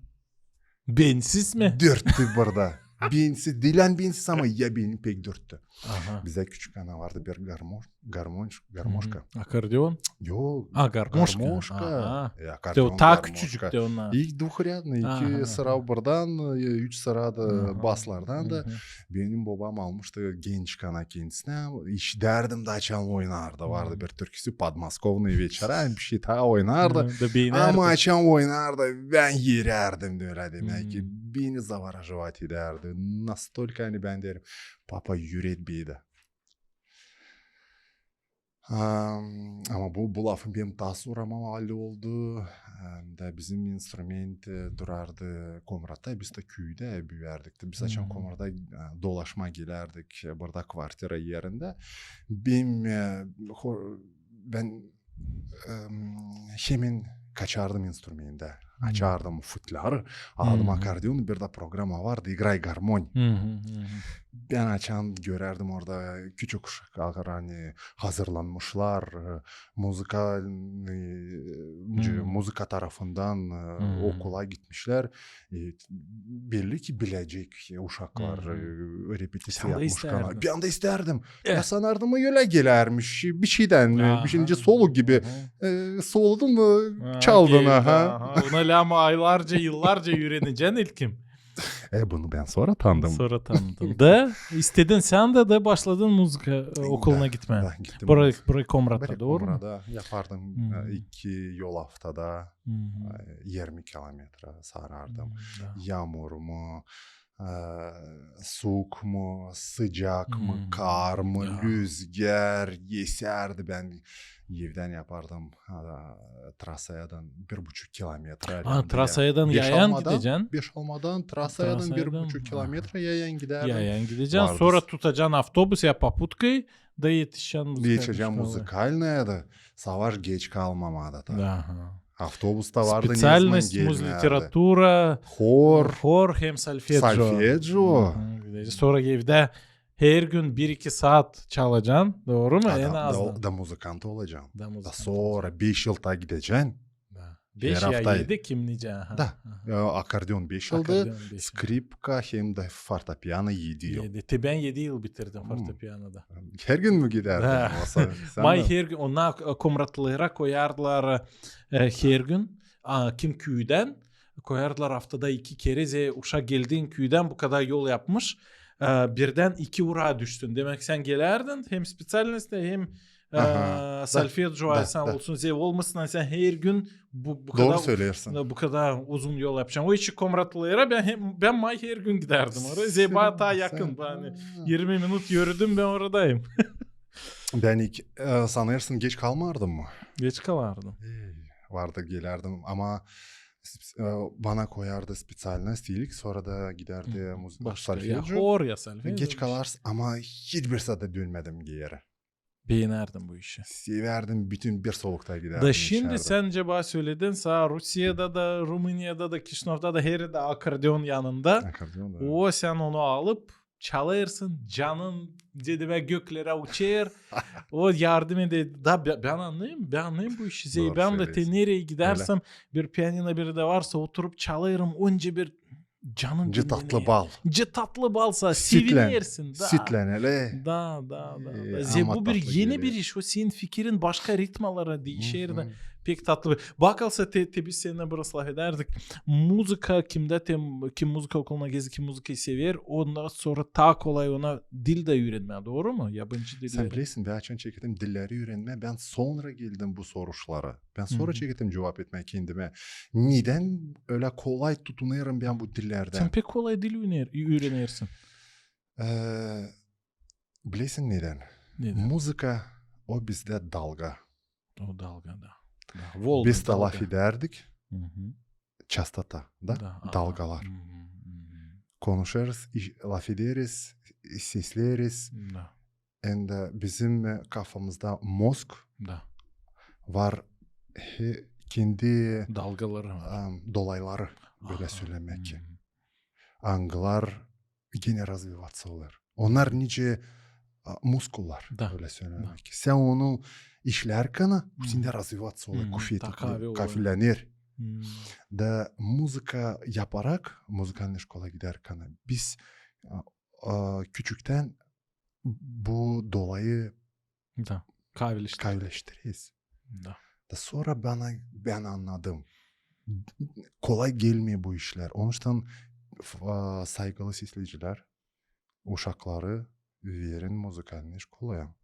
Bensiz mi? Dörttü burada. Beensiz, diilän beensiz, ama ya beenim pek dörttü. Aha. Bizdä küçük ana vardı bir garmoş-, garmonş-, garmoşka. Hı-hı. Akordeon? Yok. A, garmoşka. Garmoşka. Aha. E, akordeon, garmoşka. Te o taa küçücük te onnar. İlk duhurâdnıy, iki sıra buradan, e, üç sıra da baslardan da. Hı-hı. Benim bobam almıştı gençkana kendisinä. İşidärdim da açan oynardı. Vardı bir türküsü, "Подмосковные вечера", bir şey taa oynardı. Hı, da beenärdi. Ama açan oynardı, bän erärdim da ölä, demäk ki, beni завораживать edärdi. Настолько, ani bän deerim, "Papa, üret beni dä." Am, ama bu, bu lafım benim taa sora ama halloldu. Em, da bizim instrument, e, durardı Komratta, biz dä küüdä büüyärdik. Biz açan Komrata, e, dolaşmaa gelärdik, e, burada kvartira erindä. Benim, e, ho-, bän, em, hemen kaçardım instrumentä. Açardım futlярı, aldım akordeonu, bir dä programa vardı, "İграй гармонь". Hı-hı, hı-hı. Bän açan görärdim orada küçük uşaklar, ani hazırlanmışlar, e, muzıka, e, muzıka tarafından, e, okula gitmişlär. E, belli ki bilecek uşaklar, e, repetisiya yapmış. Bän dä istärdim. Ya sanardım, ölä gelärmiş, bir şeydän, e, bir şeyinci solo gibi. E, soludun mu, çaldın, aha. Ona lääzım aylarca, yıllarca üürenecän ilkin. E, bunu bän sora tanıdım. Sora tanıdın. Da istedin sän dä, da başladın muzıka, e, okuluna gitmää. Da gittim. Burayı, burayı Komratta, dooru mu? Komrata yapardım, e, iki yol aftada, e, irmi kilometra sarardım. Yaamur mu, e, suuk mu, sıcak mı, kar mı, lüzgär, esärdi, bän evdän yapardım, e, trasayadan bir buçuk kilometra. A, trasayadan yayan gidecän? Beş almadan trasayadan bir buçuk kilometra yayan gidärdim. Yayan gidecän, sora tutacan avtobus ya poputkayı da etişecän muzıkalnaya. Etişecän muzıkalnaya da, savaş geç kalmamaa da. Aha. Avtobus da vardı, ne zaman gelmärdi. Специальность, музлитература, hor, hor hem solfedjo. Solfedjo. Hı-hı. Sora evdä her gün bir-iki saat çalacan, dooru mu? En azından. Da muzıkant olacan. Da sora beş yıl taa gidecän. Da. Beş ya edi, kim nicä, aha. Da. Ya, akordeon beş yıldı, skripka hem dä fortepiyano edi yıl. Edi. Te bän edi yıl bitirdim fortepiyanoda. Her gün mü gidärdin? Da. May her gün, ona, e, komratlılara koyardılar, e, her gün, a, kim küüdän, koyardılar aftada iki kerä, zerä uşak geldin küüdän, bu kadar yol yapmış, e, birdän iki ura düştün. Demäk, sän gelärdin hem специальность hem, e, solfedjo alsan olsun, zerä olmasın, sän her gün bu, bu kadar, bu kadar uzun yol yapacan. O için komratlılara bän hem, bän may her gün gidärdim oraya. Zerä bana taa yakın, ani irmi minut üüredim, bän oradayım. Bän ilk, e, sanêrsın, geç kalmardım mı? Geç kalardım. Ey, vardı gelärdim, ama, e, bana koyardı специальность ilk, sora da gidärdi muz-, solfedjo. Ya hor, ya solfedjo. Geç kalarsın, ama hiçbir saatta dönmedim geeri. Beenärdim bu işi. Sevärdim, bütün bir solukta gidärdim. Da şindi sän nicä bana söledin, sa Rusiyada da, Rumıniyada da, Kişinövda da, her erdä akordeon yanında. Akordeon da. O, sän onu alıp çalêrsın, canın, dedim, göklerä uçêr. O yardım eder. Da bä-, bän annêêrım, bän annêêrım bu işi. Zerä bän dä te nereyi gidärsem, bir pianino biri dä varsa, oturup çalêrım, öncä bir canın dinlenir. Nicä tatlı bal. Nicä tatlı balsa, sevinersin, da. Sütlän, sütlän, ölä. Da, da, da. E, zerä bu bir eni bir iş, o senin fikirin başka ritmalara diişer dä. Pek tatlı. Bak alsa te, te biz sennän biraz lafedärdik. Muzıka, kimdä te, kim muzıka okuluna gezdi, kim muzıkayı sever, ondan sora taa kolay ona dil dä üürenmää, dooru mu? Yabancı dilleri. Sän bilersin, bän açan çekettim dilleri üürenmää, bän sora geldim bu soruşlara. Bän sora çekettim cuvap etmää kendimä. Nedän ölä kolay tutunêrım bän bu dillerdä? Sän pek kolay dil üüner-, üürenersin. E, bilersin nedän? Nedän? Muzıka, o bizdä dalga. O dalga, da. Da. Volna, biz dä lafedärdik. Частота, da? Da, aha. Dalgalar. Konuşêrız, lafederiz, sesleriz. Da. Hem dä bizim, e, kafamızda mozg var, he, kendi dalgaları var, dolayları, bölä sölemää ki. Angılar genä razvivatsä olêr. Onnar nicä, a, muskullar, bölä sölemää ki. Sän onu işlärkän, bu sendä razvivatsä olêr, kuvvetli, kuvvetlener. Da muzıka yaparak, muzıkalnıy şkola gidärkän, biz A, küçüktän bu dolayı Da. Kavileştir. kavileştireriz. Da. Da sora bana, bän annadım. Kolay gelmeer bu işlär. Onuştan f-, a, saygılı sesleyicilär, uşakları verin muzıkalnıy şkolaya.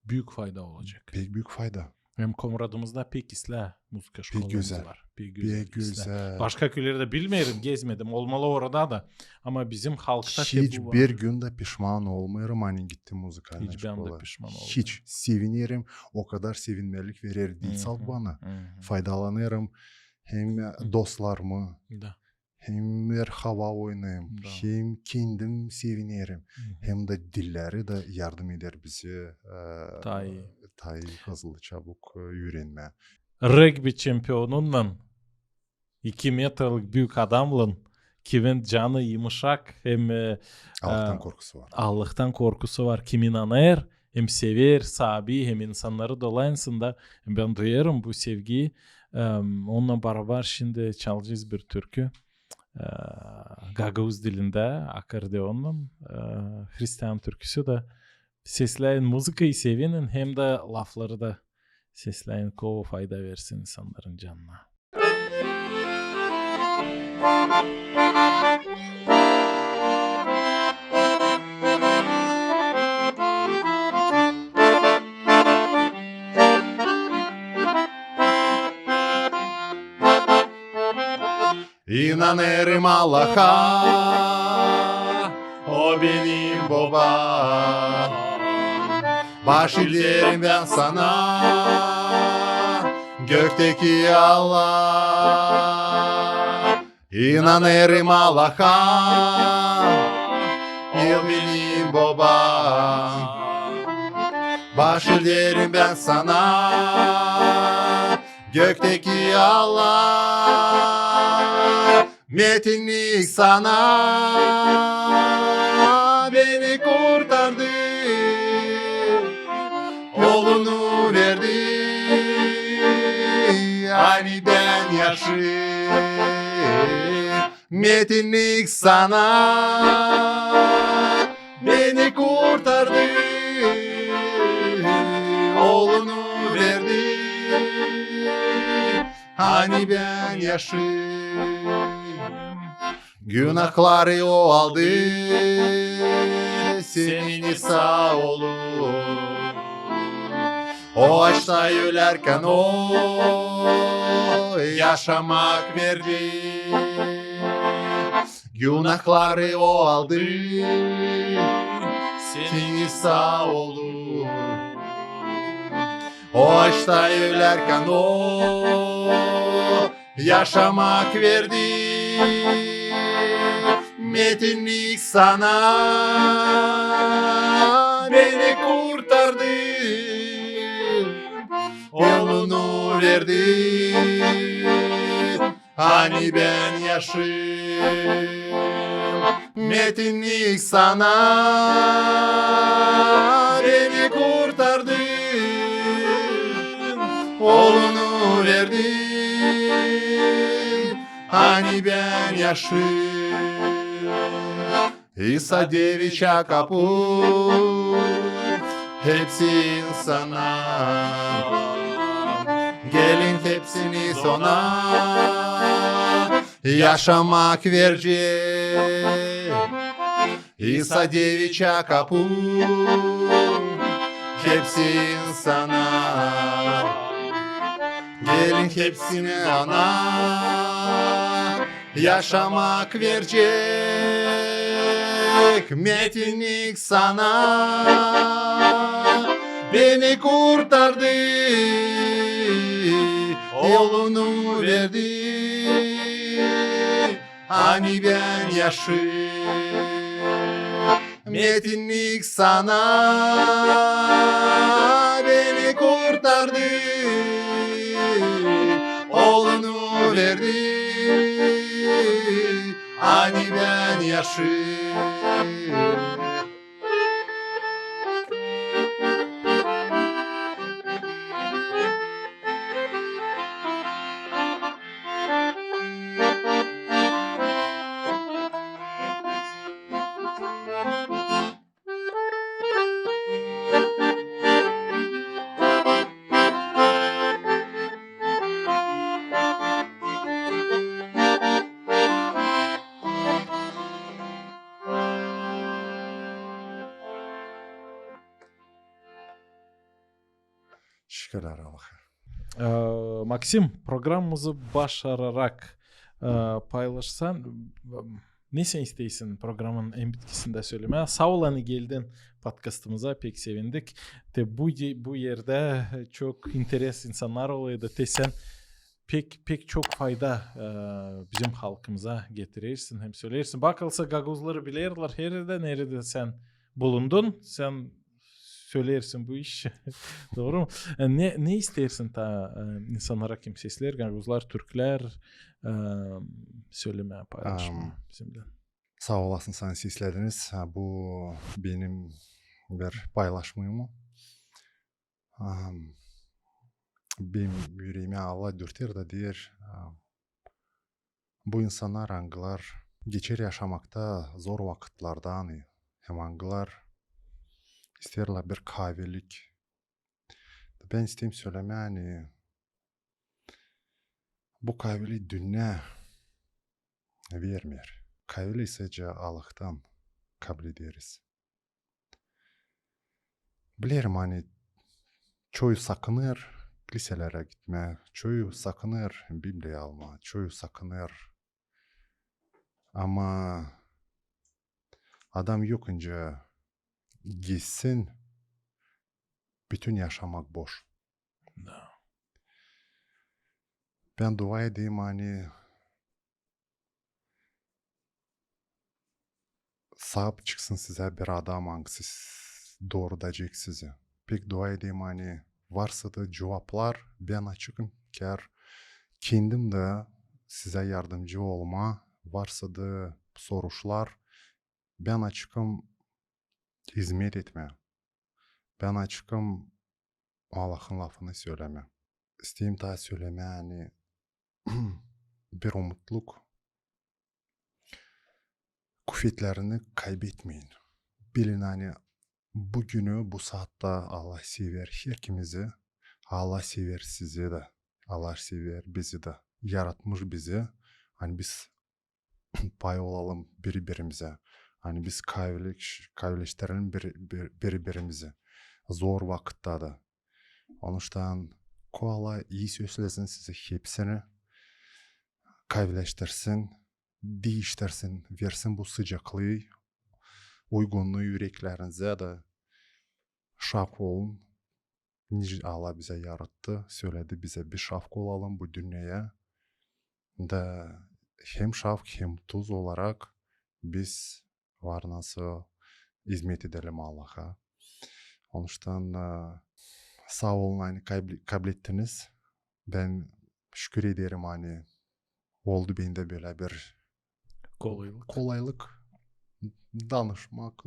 Büük fayda olacek. Pek büük fayda. Hem Komratımızda pek islää muzıka şkolarımız gözäl. Var. Pek Pek gözäl. Başka küülerdä bilmeerim, gezmedim. Olmalı orada da. Ama bizim halkta pek Hiç bu var. Bir gün dä pişman olmêêrım, ani gittim muzıkalnıy Hiç bän dä şkolaya. pişman olmêêrım. Hiç. Sevinerim. O kadar sevinmälik verer diil salt bana. Faydalanêrım. Hem, e, dostlarımı, Da. hem er hava oynêêrım, Da. hem kendim sevinerim. Hem dä dilleri dä yardım eder bize, e, Taa ii. taa ii hızlı, çabuk, e, üürenmää. Regbi çempionunnan, iki metrluk büük adamlan, kimin canı yımışak, hem, e, Allahtan e, korkusu var. Allahtan korkusu var, kim inanêr, hem sever saabi, hem insannarı dolayısında. Bän duyêrım bu sevgiyi. Em, onunnan barabar şindi çalacez bir türkü. E, gagauz dilindä, akordeonnan, e, hristian türküsü da. Sesläyin muzıkayı, sevinin, hem dä lafları da sesläyin, ko fayda versin insannarın canına. İnanêrım Allaha, o benim boba. Baş ilerim bän sana, göktäki Allah. İnanêrım Allaha, o benim boba. Baş ilerim bän sana, göktäki Allah. Metinnik sana, beni kurtardı, oolunu verdi, ani bän yaşayım. Metinnik sana, beni kurtardı, oolunu verdi, ani bän yaşayım. Günahları o aldı, senin İsa oolu. O açta ölärkän o yaşamak verdi. Günahları o aldı, senin İsa oolu. O açta ölärkän o yaşamak verdi. Metinnik sana, beni kurtardı, oolunu verdi, ani bän yaşayım. Metinnik sana, beni kurtardın, oolunu verdin, ani bän yaşayım. İsa devi: "Açaa kapu hepsi insana, gelin hepsiniz ona, yaşamak verecek." İsa devi: "Açaa kapu hepsi insana, gelin hepsiniz ona, yaşamak verecek." Metinnik sana, beni kurtardı, oolunu verdi, ani bän yaşayım. Metinnik sana, beni kurtardı, oolunu verdi, ani bän yaşayım. Şükürlär Allaha. E, Maksim, programamızı başararak, e, paylaşsan, ne sän isteersin programanın en bitkisindä sölemää? Saa ol, ani geldin podkastımıza, pek sevindik. Te bu, bu erdä çok interes insannar olêr da te sän pek, pek çok fayda, e, bizim halkımıza getirersin hem söleersin. Bakılsa, gagauzları bilerlär, hererdä, neredä sän bulundun, sän söleersin bu işi. Dooru mu? E, ne, ne isteersin taa, e, insannara, kim sesleer, gagauzlar, türklär, e, sölemää, paylaşmaa bizimnän? Saa olasın, sän seslediniz. Ha, bu benim bir paylaşmamı. Am, benim üreemi alêr, dürter da deer, am, bu insannar, angılar geçer yaşamakta zor vakıtlardan, hem angılar isteerlär bir kaavelik. Bän isteerim sölemää, ani bu kaavelii dünnä vermeer. Kaavelii sade Allahtan kablederiz. Bilerim, ani çoyu sakınêr kliselerä gitmää, çoyu sakınêr Bibliya almaa, çoyu sakınêr. Ama adam yokunca gitsin, bütün yaşamak boş. Da. Bän dua ederim, ani saap çıksın sizä bir adam, angısı s-, doorudacek sizi. Pek dua ederim, ani varsa da cuvaplar, bän açıkım, kär kendim dä sizä yardımcı olmaa, varsa da soruşlar, bän açıkım izmet etmää. Bän açıkım Allahın lafını sölemää. İsteerim taa sölemää, ani bir umutluk. Kuvetlerini kaybetmeyin. Bilin, ani bu günü, bu saatta Allah sever herkimizi, Allah sever sizi dä, Allah sever bizi dä. Yaratmış bizi, ani biz pay olalım biri-birimizä. Ani biz kaavelik-, kaavileştirelim biri, bir-, biri-birimizi. Zor vakıtta da. Onuştan Koala ii seslesin sizi hepsini. Kaavileştirsin, diiştirsin, versin bu sıcaklıı, uygunluyu üreklerinizä da. Şafk olun. Nicä Allah bizä yarattı, söledi bizä, biz şafk olalım bu dünneyä. Da hem şafk, hem tuz olarak biz var nasıl izmet edelim Allaha. Onuştan, e, saa olun, ani kabl-, kablettiniz. Bän şükür ederim, ani oldu bendä bölä bir kolaylık, kolaylık danışmak,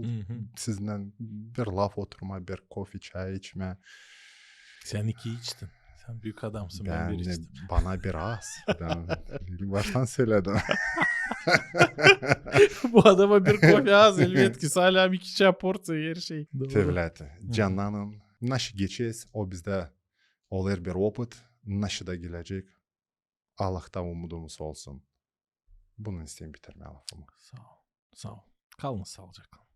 sizinnän bir laf oturmaa, bir kofe, çay içmää. Sän iki içtin. Sän büük adamsın, bän bir içtim. Bana biraz. Bän baştan söledim. Bu adama bir kofe az, elbetki, salâm, iki çay porţiya, herşey. Dooru. Sevgili, cannanın, naşı geçecez, o bizdä olêr bir opıt, naşı da gelecek. Allahta umudumuz olsun. Bunun isteerim bitirmää lafımı. Saa ol. Saa ol. Kalın saalıcaklan.